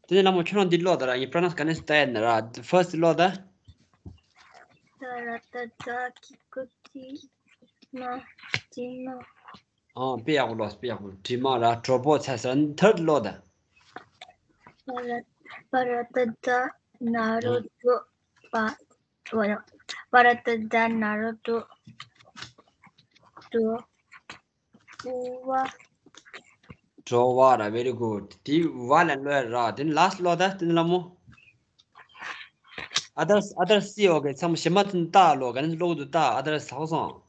དེ་ནས་ལྷ་མོ་ཁྱོད་རང་འདི་ཀློག་ད་ར། ཡིན་pronounce ག་ནས་ལྟ་ཡ་ན་ར། First ཀློག་ད། ད་ར་ད་གྲ་གི་གུ་གྲི་མ། གྲི་མ། ཨང་། དཔེ་ཡག་པོ་ཀློག་དཔེ་ཡག་པོ། གྲི་མ་ར། གྲོ་པོ་ཚ་ས། Third ཀློག་ད། པ་ར། པ་ར་ཏ་ཏ་ན་རོ་ཏོ། པ། པ་ར་ཏ་ཏ་ན་རོ་ཏོ། ཏོ། ཨུ་བ། གྲོ་བ་ར། Very good. དེ་བ་ལ་ཀློག་ཡ་ར། དེ་ནི་last ཀློག་ད། དེ་ནི་ལ་མོ། Others, others see. Okay. ཚང་མ་ཞེ་མ་ཚོ་ནི་ལྟ་ལོ། ག་ནས་ཀློག་འདུག་ལྟ། Others ཧ་གོ་སོང་།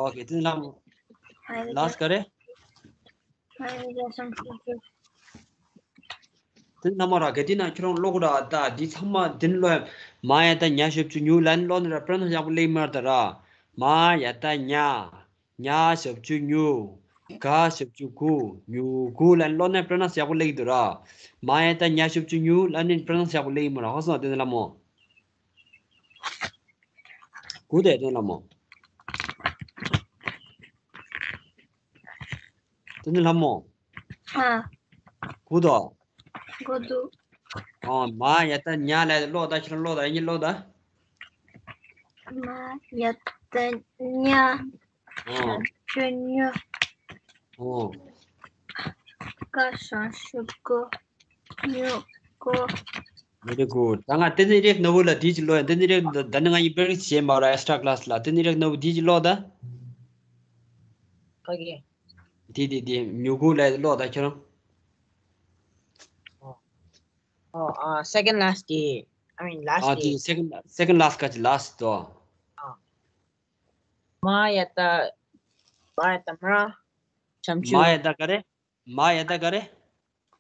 Okay. དེ་ནི་ལ་མོ། Last ག་རེ། དེ་ནི་ལ་མོ་ར། ག་དེ་ན་ཁྱོད་རང་ཀློག་ར། ད་འདི་ཚང་མ་དེ་ནི་ཀློག་ཡ། མ་ཡ་ད་ཉ་ཞབས་ཀྱུ་ཉུ་ལ་ནི་ཀློག་ནི་ར། pronounce ཡག་པོ་ལེགས་མ་ར་ད་ར། མ་ཡ་ད་ཉ། ཉ་ཞབས་ཀྱུ་ཉུ། ག་ཞབས་ཀྱུ་གུ། ཉུ་གུ་ལ་ནི་ཀློག་ན་pronounce ཡག་པོ་ལེགས་འདུག་ར། མ་ཡ་ད་ཉ་ཞབས་ཀྱུ་ཉུ་ལ་ནི་pronounce ཡག་པོ་ལེགས་མ་ར། ཧ་གོ་སོང་། དེ་ནི་ལ་མོ། གུ་དེ་དེ་ནི་ལ་མོ། དེ་ནི་ལ་མོ། ཨ། གུ་དོ། གུ་དོ། ཨ། མ་ཡ་ད་ཉ་ལ་ཀློག་ད། ཁྱོད་རང་ཀློག་ད། ཡིན་ཀློག་ད། མ་ཡ་ད་ཉ། ཨོ། ཞབས་ཀྱུ་ཉུ། ཨོ། ག་ཞབས་ཀྱུ་གུ། ཉུ་གུ། Very good. ད་ང་ཏན་ཏན་རེག་ནོ་བོ་ལ་དེ་ཅིག་ཀློག་ཡ། ཏན་ཏན་རེག་ད་ནི་ང་ཡིན་པར་བྱེད་མ་ར། extra class ལ་ཏན་ཏན་རེག་ནོ་བོ་དེ་ཅིག་ཀློག་ད། Okay. དེ་དེ་དེ་ཉུ་གུ་ལ་ཀློག་ད་ཁྱོད་རང་། ཨོ། ཨོ། ཨ། second last དེ། I mean last ཨ། དེ། དེ་second, second last ག་ཅི། last དོ། ཨ། མ་ཡ་ད། མ་ཡ་ད་མ། ཞབས་ཀྱུ། མ་ཡ་ད་ག་རེ། མ་ཡ་ད་ག་རེ།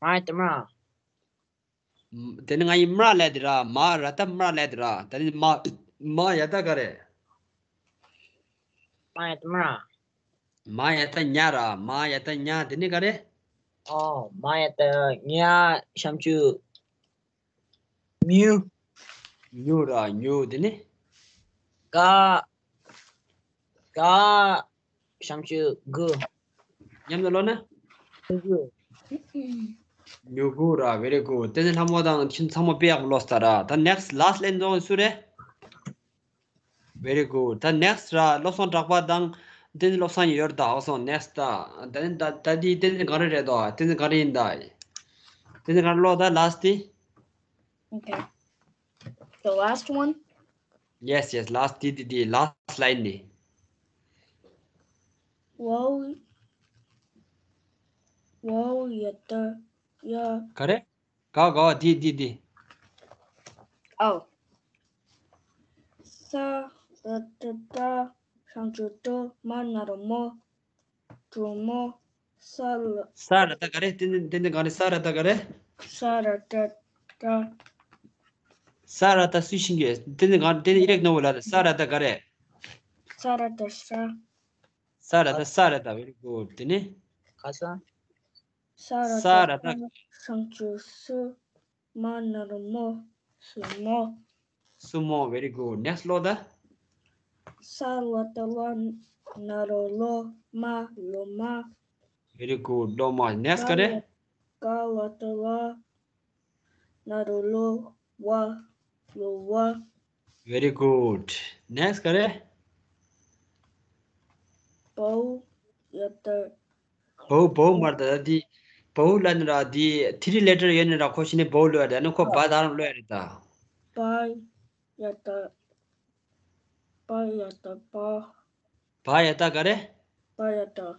མ་ཡ་ད་མ། དེ་ནི་ང་ཡི་མ་ལས་དེ་ར། མ་ར་ད་མ་ལས་དེ་ར། དེ་ནི་མ། མ་ཡ་ད་ག་རེ། མ་ཡ་ད་མ། མ་ཡ་ད་ཉ་ར། མ་ཡ་ད་ཉ་དེ་ནི་ག་རེ། ཨོ། མ་ཡ་ད་ཉ་ཞབས་ཀྱུ་མྱུ། མྱུ་ར། མྱུ་དེ་ནི། ག། ག་ཞབས་ཀྱུ་གུ། མཉམ་དུ་ཀློག་ན། གུ་གུ། མྱུ་གུ་ར། Very good. དེ་ནི་ལྷ་མོ་དང་ཁྱིམ་ཚང་མ་དཔེ་ཡག་པོ་ཀློག་ས་ར། ད་next last ལན་རྫོགས་སུ་རེད། Very good. ད་next ར་སློབ་སྦྱོང་གྲགས་པ་དང་དེ་ནི་བློ་བཟང་ཡོད་ད། ཧ་གོ་སོང་། next ད་ད་ད་ད་དེ་དེ་ནི་ག་རེ་རེད་དོ། དེ་ནི་ག་རེ་ཡིན་ད། དེ་ནི་ག་རེ་ཀློག་ད། last དེ། Okay. The last one? Yes, yes, last དེ་དེ་དེ་last line དེ། ཝའོ། ཝའོ་ཡ་ད་ཡ། ག་རེ། ག་ག་དེ་དེ་དེ། ཨོ། ས་ར་ཏ་ཏ་ཞབས་ཀྱུ་ཏོ། མ་ན་རོ་མོ། གྲོ་མོ། ས་ལ། ས་ར་ཏ་ག་རེ། ཏན་ཏན་ཏན་ཏན་ག་རེ། ས་ར་ཏ་ག་རེ། ས་ར་ཏ་ཏ། ས་ར་ཏ་སུས་ཤེས་ཀྱི། ཏན་ཏན་ག་ཏན་ཏན་ཨི་རེག་ནོ་བོ་ལ་ས་ར་ཏ་ག་རེ། ས་ར་བཏགས་སྲ། ས་ར་བཏགས་ས་ར་བཏགས། Very good. དེ་ནས། ཁ་སང་། ས་ར་ས་ར་བཏགས་བཏགས་སྲ། སྲ་མཆུ་སྲུ། མ་ན་རོ་མོ། སྲུ་མོ། སྲུ་མོ། Very good. Next ཀློག་དང་། ས་ལ་བཏགས་སླ། ན་རོ་སློ། མ། སློབ་མ། Very good. སློབ་མ། Next ག་རེ། ཀ་ལ་བཏགས་ཀླ། ན་རོ་ཀློ། བ། སློ་བ། Very good. Next ག་རེ། བའོ་ཡ་བཏགས། བའོ། བའོ་མ་རེད་ད། འདི་བའོ་ལབ་ནི་ར། འདི་three letter ཡོད་ནི་ར། ཁོ་ཤི་ནི་བའོ་ལབ་ཡ་རེད། ཨ་ནི་ཁོ་བ་དང་ལབ་ཡ་རེད་ད། བ་ཡ་བཏགས། བ་ཡ་བཏགས་བ། བ་ཡ་བཏགས་ག་རེ། བ་ཡ་བཏགས།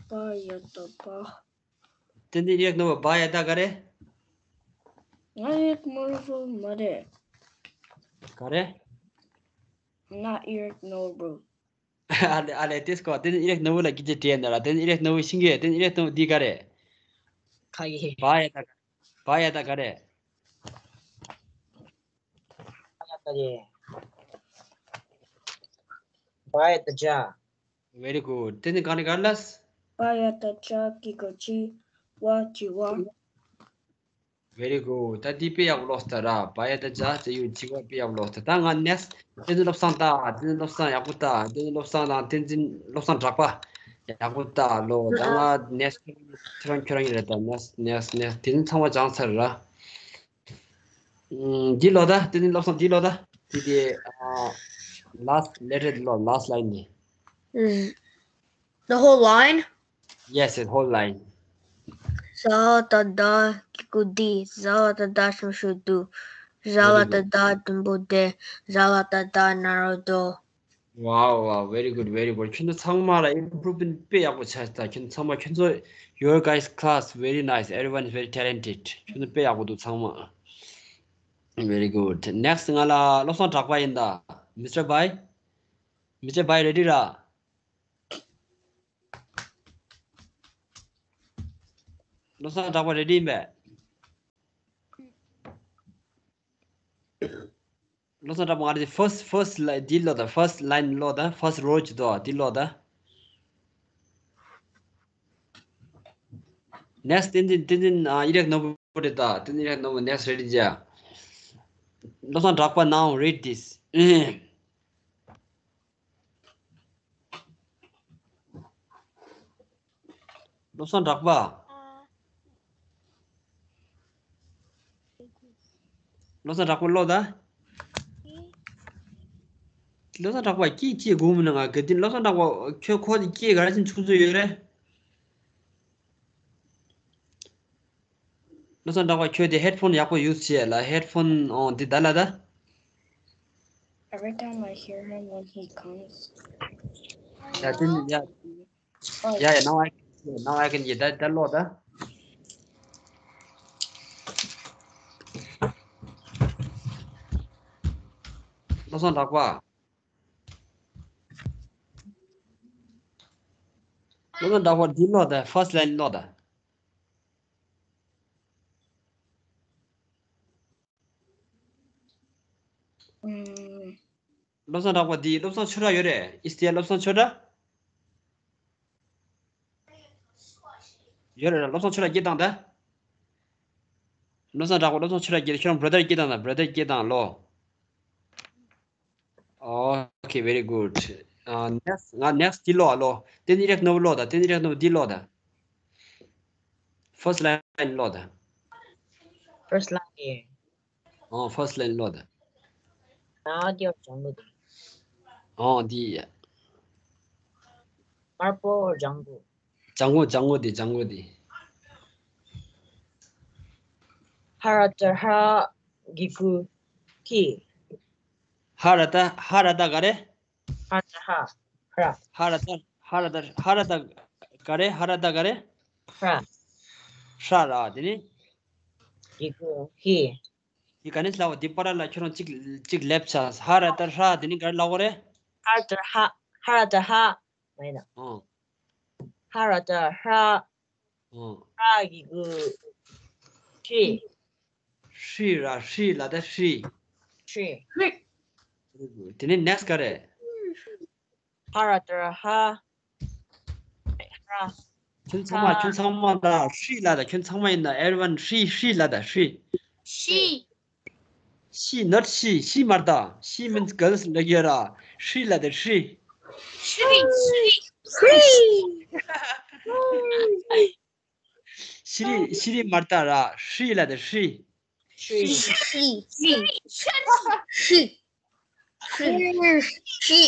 བ་ཡ་བཏགས་བ། བསྟན་འཛིན་ཨི་རིག་ནོར་བུ། བ་ཡ་བཏགས་ག་རེ། ང་ཨི་རིག་ནོར་བུ་མ་རེད། ག་རེ། ང་ཨི་རིག་ནོར་བུ། ཨ་ལེ་ཨ་ལེ། དེ་སྐོར་བསྟན་འཛིན་ཨི་རིག་ནོར་བུ་ལ་སྐད་ཆ་དྲིས་ཡ་འདི་ར། བསྟན་འཛིན་ཨི་རིག་ནོར་བུ་ཤེས་ཀྱི་ཡོད། བསྟན་འཛིན་ཨི་རིག་ནོར་བུ། འདི་ག་རེ། ཁ་ཡེ། བ་ཡ་བཏགས། བ་ཡ་བཏགས་ག་རེ། བ་ཡ་བཏགས་བྱ། བ་ཡ་བཏགས་བྱ། Very good. བསྟན་འཛིན་གངས་རི་ག་རེ་ལབ། བ་ཡ་བཏགས་བྱ། གི་གུ་བྱི། བ་བྱི་བ། Very good. ད་འདི་དཔེ་ཡག་པོ་ཀློག་སོང་ད་ར། བ་ཡ་བཏགས་བྱ་ཟེར་ཡུལ་བྱི་བ། དཔེ་ཡག་པོ་ཀློག་སོང་ད། ད་ང་next བསྟན་འཛིན་བློ་བཟང་ལྟ། བསྟན་འཛིན་བློ་བཟང་ཡག་པོ་ལྟ། བསྟན་འཛིན་བློ་བཟང་དང་བསྟན་འཛིན་བློ་བཟང་གྲགས་པ་ཡག་པོ་ལྟ་ལོ། ད་ང་next ཁྱོད་རང་ཁྱོད་རང་ཡིན་རེད་ད། next next next དེ་ནི་ཚང་མ་སྦྱངས་ཚར་ར། ཨུམ། འདི་ཀློག་དང་། བསྟན་འཛིན་བློ་བཟང་འདི་ཀློག་དང་། འདི་དེ་ཨ། last letter འདི་ཀློག last line འདི། ཨུམ། The whole line? Yes, the whole line. ཟ་ལ་བཏགས་ཟླ། གི་གུ་འདི། ཟ་ལ་བཏགས་ཟླ། སྲ་མཆུ་སྲུ། ཟ་ལ་བཏགས་ཟླ་འགྲེང་བུ་འདི། ཟ་ལ་བཏགས་ཟླ་ན་རོ་ཟློ། Wow, wow, very good, very good. ཁྱོད་ཚོ་ཚང་མ་ལ་improvement དཔེ་ཡག་པོ་ཆགས་ད། ཁྱོད་ཚོ་ཚང་མ། ཁྱོད་ཚོ། Your guys class very nice. Everyone is very talented. ཁྱོད་ཚོ་དཔེ་ཡག་པོ་འདུག་ཚང་མ། Very good. Next ང་ལ་བློ་བཟང་གྲགས་པ་ཡིན་ད། Mister Bai. Mister Bai ready ར། བློ་བཟང་གྲགས་པ་ready ཡིན་པས། བློ་བཟང་གྲགས་པ། ང་རེ་first first line འདི་ཀློག་དང་། first line ཀློག་དང་། first row ཅིག་འདུག་འདི་ཀློག་དང་། Next བསྟན་འཛིན། བསྟན་འཛིན་ཨ། ཨི་རིག་ནོར་བུ་རེད་ད། བསྟན་འཛིན་ཨི་རིག་ནོར་བུ། next ready བྱས། བློ་བཟང་གྲགས་པ། Now read this. བློ་བཟང་གྲགས་པ། བློ་བཟང་གྲགས་པ་ཀློག་དང་། བློ་བཟང་གྲགས་པ་སྐད་ཅིག་སྒུག་མི་ན། ང་ག་དུས། བློ་བཟང་གྲགས་པ་ཁྱོད་ཁོ་དེ་སྐད་ག་རེ་བྱས་ནས་ཆུང་ཆུང་ཡོད་རེད། བློ་བཟང་གྲགས་པ་ཁྱོད་དེ་headphone ཡག་པོ་use བྱས་ལ། headphone ཨོ་འདི་ད་ལ་ད། Every time I hear him when he comes. ཡ་དེ་ནི་ཡ། Oh, yeah, yeah, now I can, yeah, now I can hear. ད་ད་ཀློག་དང་། བློ་བཟང་གྲགས་པ། བློ་བཟང་གྲགས་པ་འདི་ཀློག་དང་། first line ཀློག་དང་། ཨུམ། བློ་བཟང་གྲགས་པ་འདི། བློ་བཟང་ཆོས་གྲགས་ཡོད་རེད། Is there བློ་བཟང་ཆོས་གྲགས། ཡོད་རེད་ར། བློ་བཟང་ཆོས་གྲགས་སྐད་བཏང་དང་། བློ་བཟང་གྲགས་པ། བློ་བཟང་ཆོས་གྲགས་སྐད། ཁྱོད་རང་brother སྐད་བཏང་དང་། brother སྐད་བཏང་ལོ། Okay, very good. Uh, next ང་next འདི་ཀློག་ཨ་ལོ། བསྟན་འཛིན་ཨི་རིག་ནོར་བུ་ཀློག་དང་། བསྟན་འཛིན་ཨི་རིག་ནོར་བུ་འདི་ཀློག་དང་། First line ཀློག་དང་། First line ཡིན། ཨོ། first line ཀློག་དང་། ན་འདི་ལྗང་གུ་འདི། ཨོ་འདི་ཡ། དམར་པོ་ལྗང་གུ། ལྗང་གུ། ལྗང་གུ་འདི། ལྗང་གུ་འདི། ཧ་ར་བཏགས་ཧྲ། གི་གུ་ཧྲི། ཧ་ར་བཏགས། ཧ་ར་བཏགས་ག་རེ། ཧ་ར་བཏགས་ཧ། ཧྲ། ཧ་ར་བཏགས། ཧ་ར་བཏགས། ཧ་ར་བཏགས་ག་རེ། ཧ་ར་བཏགས་ག་རེ། ཧྲ། ཧྲ་ར། དེ་ནི། གི་གུ་ཧྲི། འདི་ག་ནས་ལབ་པ། འདི་པར་ལ་ཁྱོད་རང་གཅིག་གཅིག་ལབ་བྱ། ཧ་ར་བཏགས་ཧྲ། དེ་ནི་ག་རེ་ལབ་དགོས་རེད། ཧ་ར་བཏགས་ཧ། ཧ་ར་བཏགས་ཧ། མ་ཡིན་ན། ཨོ། ཧ་ར་བཏགས་ཧྲ། ཨོ། ཧྲ་གི་གུ་ཧྲི། ཧྲི་ར། ཧྲི་ལ་ད་ཧྲི། ཧྲི། ཧྲི། དེ་ནས་next ག་རེད། ཧ་ར་ཏ་ར་ཧ། ཧ། ཁྱོད་ཚང་མ་ཁྱོད་ཚང་མ་ད་ཧྲི་ལ་ད། ཁྱོད་ཚང་མ་ཡིན་ན་everyone ཧྲི་ཧྲི་ལ་ད་ཧྲི། ཤི། ཤི་not ཤི། ཤི་མ་རེད་ད། ཤི་means girls ལབ་ཡོད་ར། ཧྲི་ལ་ད་ཧྲི། ཤི་རི། ཤི་རི། ཤི་རི། ཤི་རི་མ་རེད་ད་ར། ཧྲི་ལ་ད་ཧྲི། ཧྲི། ཧྲི། ཧྲི། ཧྲི། ཧྲི།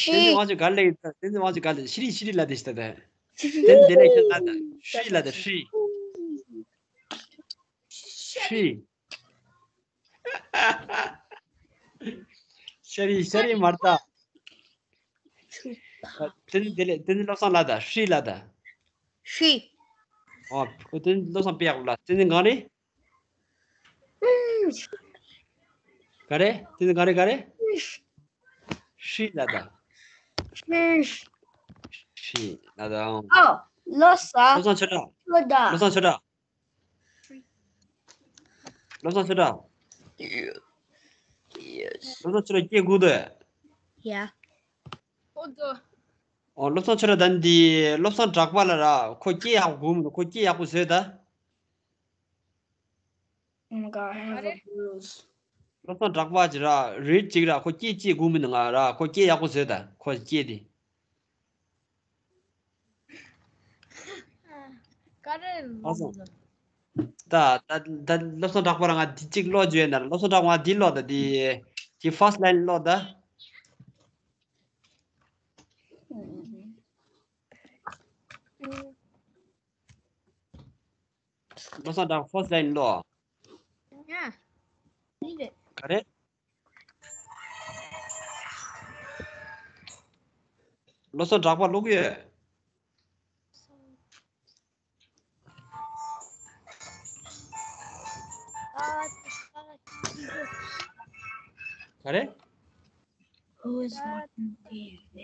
དེ་ཚོ་དབང་ཆོས་ག་ལ་ཡིན་ད། དེ་ཚོ་དབང་ཆོས་ག་ལ་ཤི་རི་ཤི་རི་ལ་དེ་ཤི་ད་ད། དེ་ཚོ་དེ་ལ་ཤི་ད་ད། ཧྲི་ལ་ད་ཧྲི། ཧྲི། ཤ་རི་ཤ་རི་མ་རེད་ད། དེ་ཚོ་དེ་ལ་དེ་ཚོ་བློ་བཟང་ལ་ད་ཧྲི་ལ་ད། ཧྲི། ཨོ་ཁོ་དེ་ཚོ་བློ་བཟང་དཔེ་ཡག་པོ་ལ། དེ་ཚོ་གང་རེད། ག་རེ། དེ་ཚོ་ག་རེ་ག་རེ། ཧྲི་ལ་ད། ཧྲི། ཧྲི་ལ་ད། ཨོ། བློ་བཟང་། བློ་བཟང་ཆོས་གྲགས། ཆོས་གྲགས། བློ་བཟང་ཆོས་གྲགས། བློ་བཟང་ཆོས་གྲགས། Yes. བློ་བཟང་ཆོས་གྲགས་སྐད་གོ་འདུག Yeah. ཨོ་བློ་བཟང་ཆོས་གྲགས་ད་འདི་བློ་བཟང་གྲགས་པ་ལ་ར། ཁོ་སྐད་ཡག་པོ་གོ་མི་འདུག་ཁོ་སྐད་ཡག་པོ་བཟོས་ད། Oh my god, I have a bruise. བློ་བཟང་གྲགས་པ་ཅིག་ར། རིལ་ཅིག་ར། ཁོ་སྐད་ཅིག་གོ་མི་འདུག་ང་ར། ཁོ་སྐད་ཡག་པོ་བཟོས་ད། ཁོ་སྐད་དེ། ག་རེ། ཨ་སོ། ད་ད་ད་བློ་བཟང་གྲགས་པ་ར་ང་འདི་གཅིག་ཀློག་བརྗོད་ན་ར། བློ་བཟང་གྲགས་པ་ང་འདི་ཀློག་ད། འདི་འདི་first line ཀློག་ད། བློ་བཟང་གྲགས་པ་first line ཀློག་ཡ། ག་རེ། བློ་བཟང་གྲགས་པ་ཀློག་ཡོད། ག་རེ། Who is watching T V?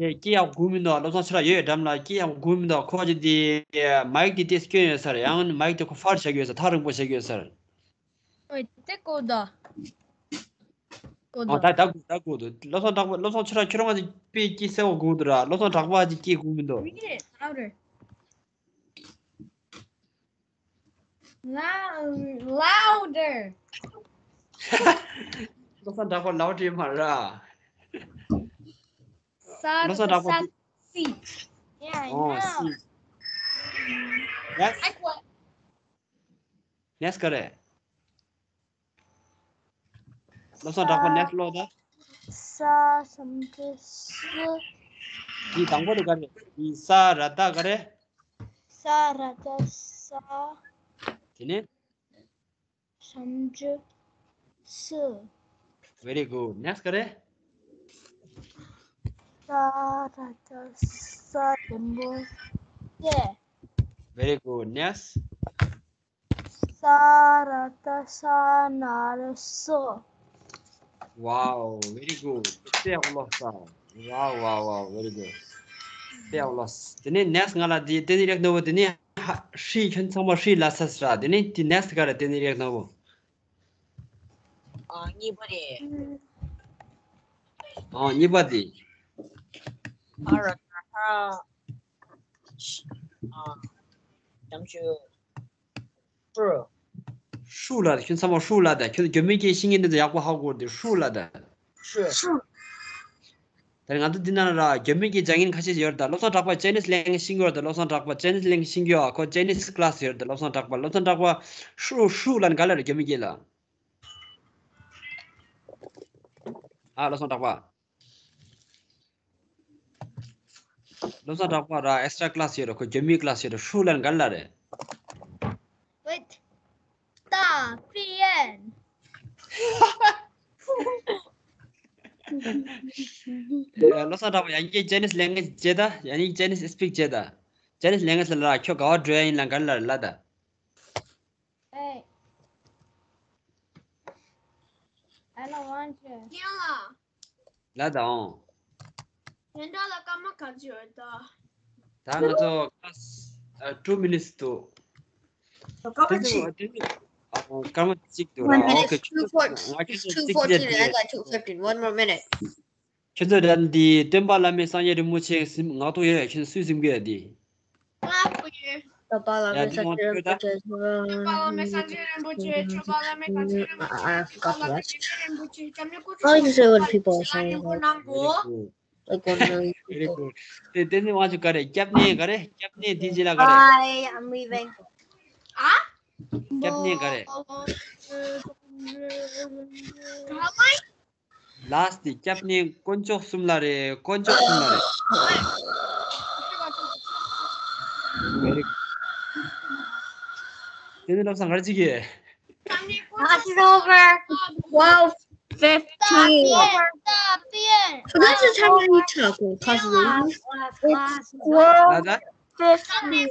ཡེ་སྐད་ཡག་གོ་མི་འདུག་བློ་བཟང་ཆོས་གྲགས་ཡོད་འགྲམ་ལ། སྐད་ཡག་གོ་མི་འདུག་ཁོ་ཅི་དེ་མའིག་དེ་ཏེ་སྐྱོན་ཡོད་ས་རེད། ཡང་མའིག་དེ་ཁོ་ཧྥར་བྱེད་ཀྱི་ཡོད་ས། ཐག་རིང་པོ་བྱེད་ཀྱི་ཡོད་ས་རེད། ཨོ་དེ་གོ་ད། གོ་ཨོ་ད། ད་ད་གོ་ད་གོ་འདུག་བློ་བཟང་གྲགས་པ། བློ་བཟང་ཆོས་གྲགས་ཁྱོད་རང་ཅིག་དཔེ་སྐད་གསལ་པོ་གོ་འདུག་ར། བློ་བཟང་གྲགས་པ་ཅིག་སྐད་གོ་མི་འདུག Read it louder. Lou- louder. བློ་བཟང་གྲགས་པ་ལའོ་ཌར་མ་ར། ས་བློ་བཟང་གྲགས་པ། ས་སི། Yeah, I ཨོ་know. སི། Next. I quit. Next ག་རེ། བློ་བཟང་གྲགས་པ་next ཀློག་ད། ས་སམ་ཏུ་སི། འདི་དང་པོ་དེ་ག་རེ། འདི་ས་ར་ད་ག་རེ། ས་ར་ད་ས། དེ་ནས། སམ་ཏུ་སི། Very good. Next ག་རེ། ས་ར་ད་ས་དང་པོ་སེ། Very good. Next. ས་ར་ད་ས་ན་རོ་སོ། Wow, very good. དཔེ་ཡག་པོ་ཀློག་ས། Wow, wow, wow, very good. དཔེ་ཡག་པོ་ཀློག་ས། དེ་ནས་next ང་ལ་འདི་དེ་ནི་རེག་ནོ་བོ་དེ་ནི་ཧ་ཧྲི་ཁྱོད་ཚང་མ་ཧྲི་ལ་ས་ས་ར། དེ་ནི་དེ་next ག་རེ་དེ་ནི་རེག་ནོ་བོ། ཨ་གཉིས་པ་རེད། ཨ་གཉིས་པ་དེ། ཨ་ར་ད་ཧ། ཨ་ཡང་ཆུ། ཧྲུ། ཧྲུ་ལ་ད། ཁྱོད་ཚང་མ་ཧྲུ་ལ་ད། ཁྱོད་རྒྱ་མིའི་སྐད་ཤེས་མཁན་དེ་ཚོ་ཡག་པོ་ཧ་གོ་དེ་ཧྲུ་ལ་ད། ཧྲུ། ཧྲུ། ད་ང་ཚོ་འདི་ན་ར་རྒྱ་མིའི་སྐད་སྦྱང་མཁན་ཁ་ཤས་ཤིག་ཡོད་རེད་ད། བློ་བཟང་གྲགས་པ་ཅའི་ནིས་ལེང་ཤེས་ཀྱི་ཡོད་རེད་ད། བློ་བཟང་གྲགས་པ་ཅའི་ནིས་ལེང་ཤེས་ཀྱི་ཡོད། ཁོ་ཅའི་ནིས་ཀླ་སི་ཡོད་རེད་ད། བློ་བཟང་གྲགས་པ། བློ་བཟང་གྲགས་པ་ཧྲུ་ཧྲུ་ལ་ནི་ག་ལ་རེད་རྒྱ་མིའི་སྐད་ལ། ཨ་བློ་བཟང་གྲགས་པ། བློ་བཟང་གྲགས་པ་ར་extra class ཡོད་རེད། ཁོ་རྒྱ་མིའི་ཀླ་སི་ཡོད་རེད། ཧྲུ་ལ་ནི་ག་ལ་རེད། Wait. ད་པི་ཨེན། བློ་བཟང་གྲགས་པ་ཡང་བསྐྱར་ཅའི་ནིས་ལེང་ཀེ་ཇི་བྱེད་ད། ཡང་བསྐྱར་ཅའི་ནིས་སི་པིག་བྱེད་ད། ཅའི་ནིས་ལེང་ཀེ་ཇི་ལ་ཁྱོད་ག་བ་འགྲོ་ཡ་ཡིན་ལ་ག་ལ་ལ་ད། Hey. I don't want you. ལ་ད་འོང་། དེ་འདྲ་ལ་སྐར་མ་ག་ཚོད་ཡོད་ད། ད་ང་ཚོ་class ཨ་two minutes འདུག་སྐར་མ་དེ་ཚོ་གཅིག་དེ་ཚོ་ཨ་ སྐར་མ་གཅིག་འདུག་ར། One minute. ཨོ་ཁེ། ཁྱོད་ཚོ་ང་ཁྱོད་ཚོ་གཅིག་བརྒྱབ་དེ། I got two fifteen. One more minute. ཁྱོད་ཚོ་ར་འདི་སྟོན་པ་བླ་མའི་སངས་རྒྱས་རིན་པོ་ཆེ་ཟིན་ངག་ཐོག་ཡོད་ཡ། ཁྱོད་ཚོ་སུས་ཟིན་གི་ཡ་འདི། སྟོན་པ་བླ་མའི་སངས་རྒྱས་རིན་པོ་ཆེ། སྟོན་པ་བླ་མའི་སངས་རྒྱས་རིན་པོ་ཆེ། སྟོན་པ་བླ་མའི་སངས་རྒྱས་རིན་པོ་ཆེ། སྐྱབས་མགོན་ཀུན་འཁྱུད་རིན་པོ་ཆེ། སྐྱབས་མགོན་ཀུན་འཁྱུད་རིན་པོ་ཆེ། སྐྱབས་མགོན་ཀུན་འཁྱུད་རིན་པོ་ཆེ་ལ་སྙན་སྒོ་གནང་དགོས། Very good. དེ་དེ་ནི་ང་ཚོ་ག་རེ། སྐྱབས་གནས་ག་རེ། སྐྱབས་གནས་དེ་རྗེས་ལ་ག་རེ། Bye, I'm leaving. ཨ། སྐྱབས་གནས་ག་རེ། Last དེ་སྐྱབས་གནས་དཀོན་མཆོག་གསུམ་ལ་རེད། དཀོན་མཆོག་གསུམ་ལ་རེད། Very good. དེ་ནི་བློ་བཟང་ག་རེ་བྱེད་ཀྱི། Class is over. Wow, fifteen. So this is how many took in class is over. It's twelve fifteen.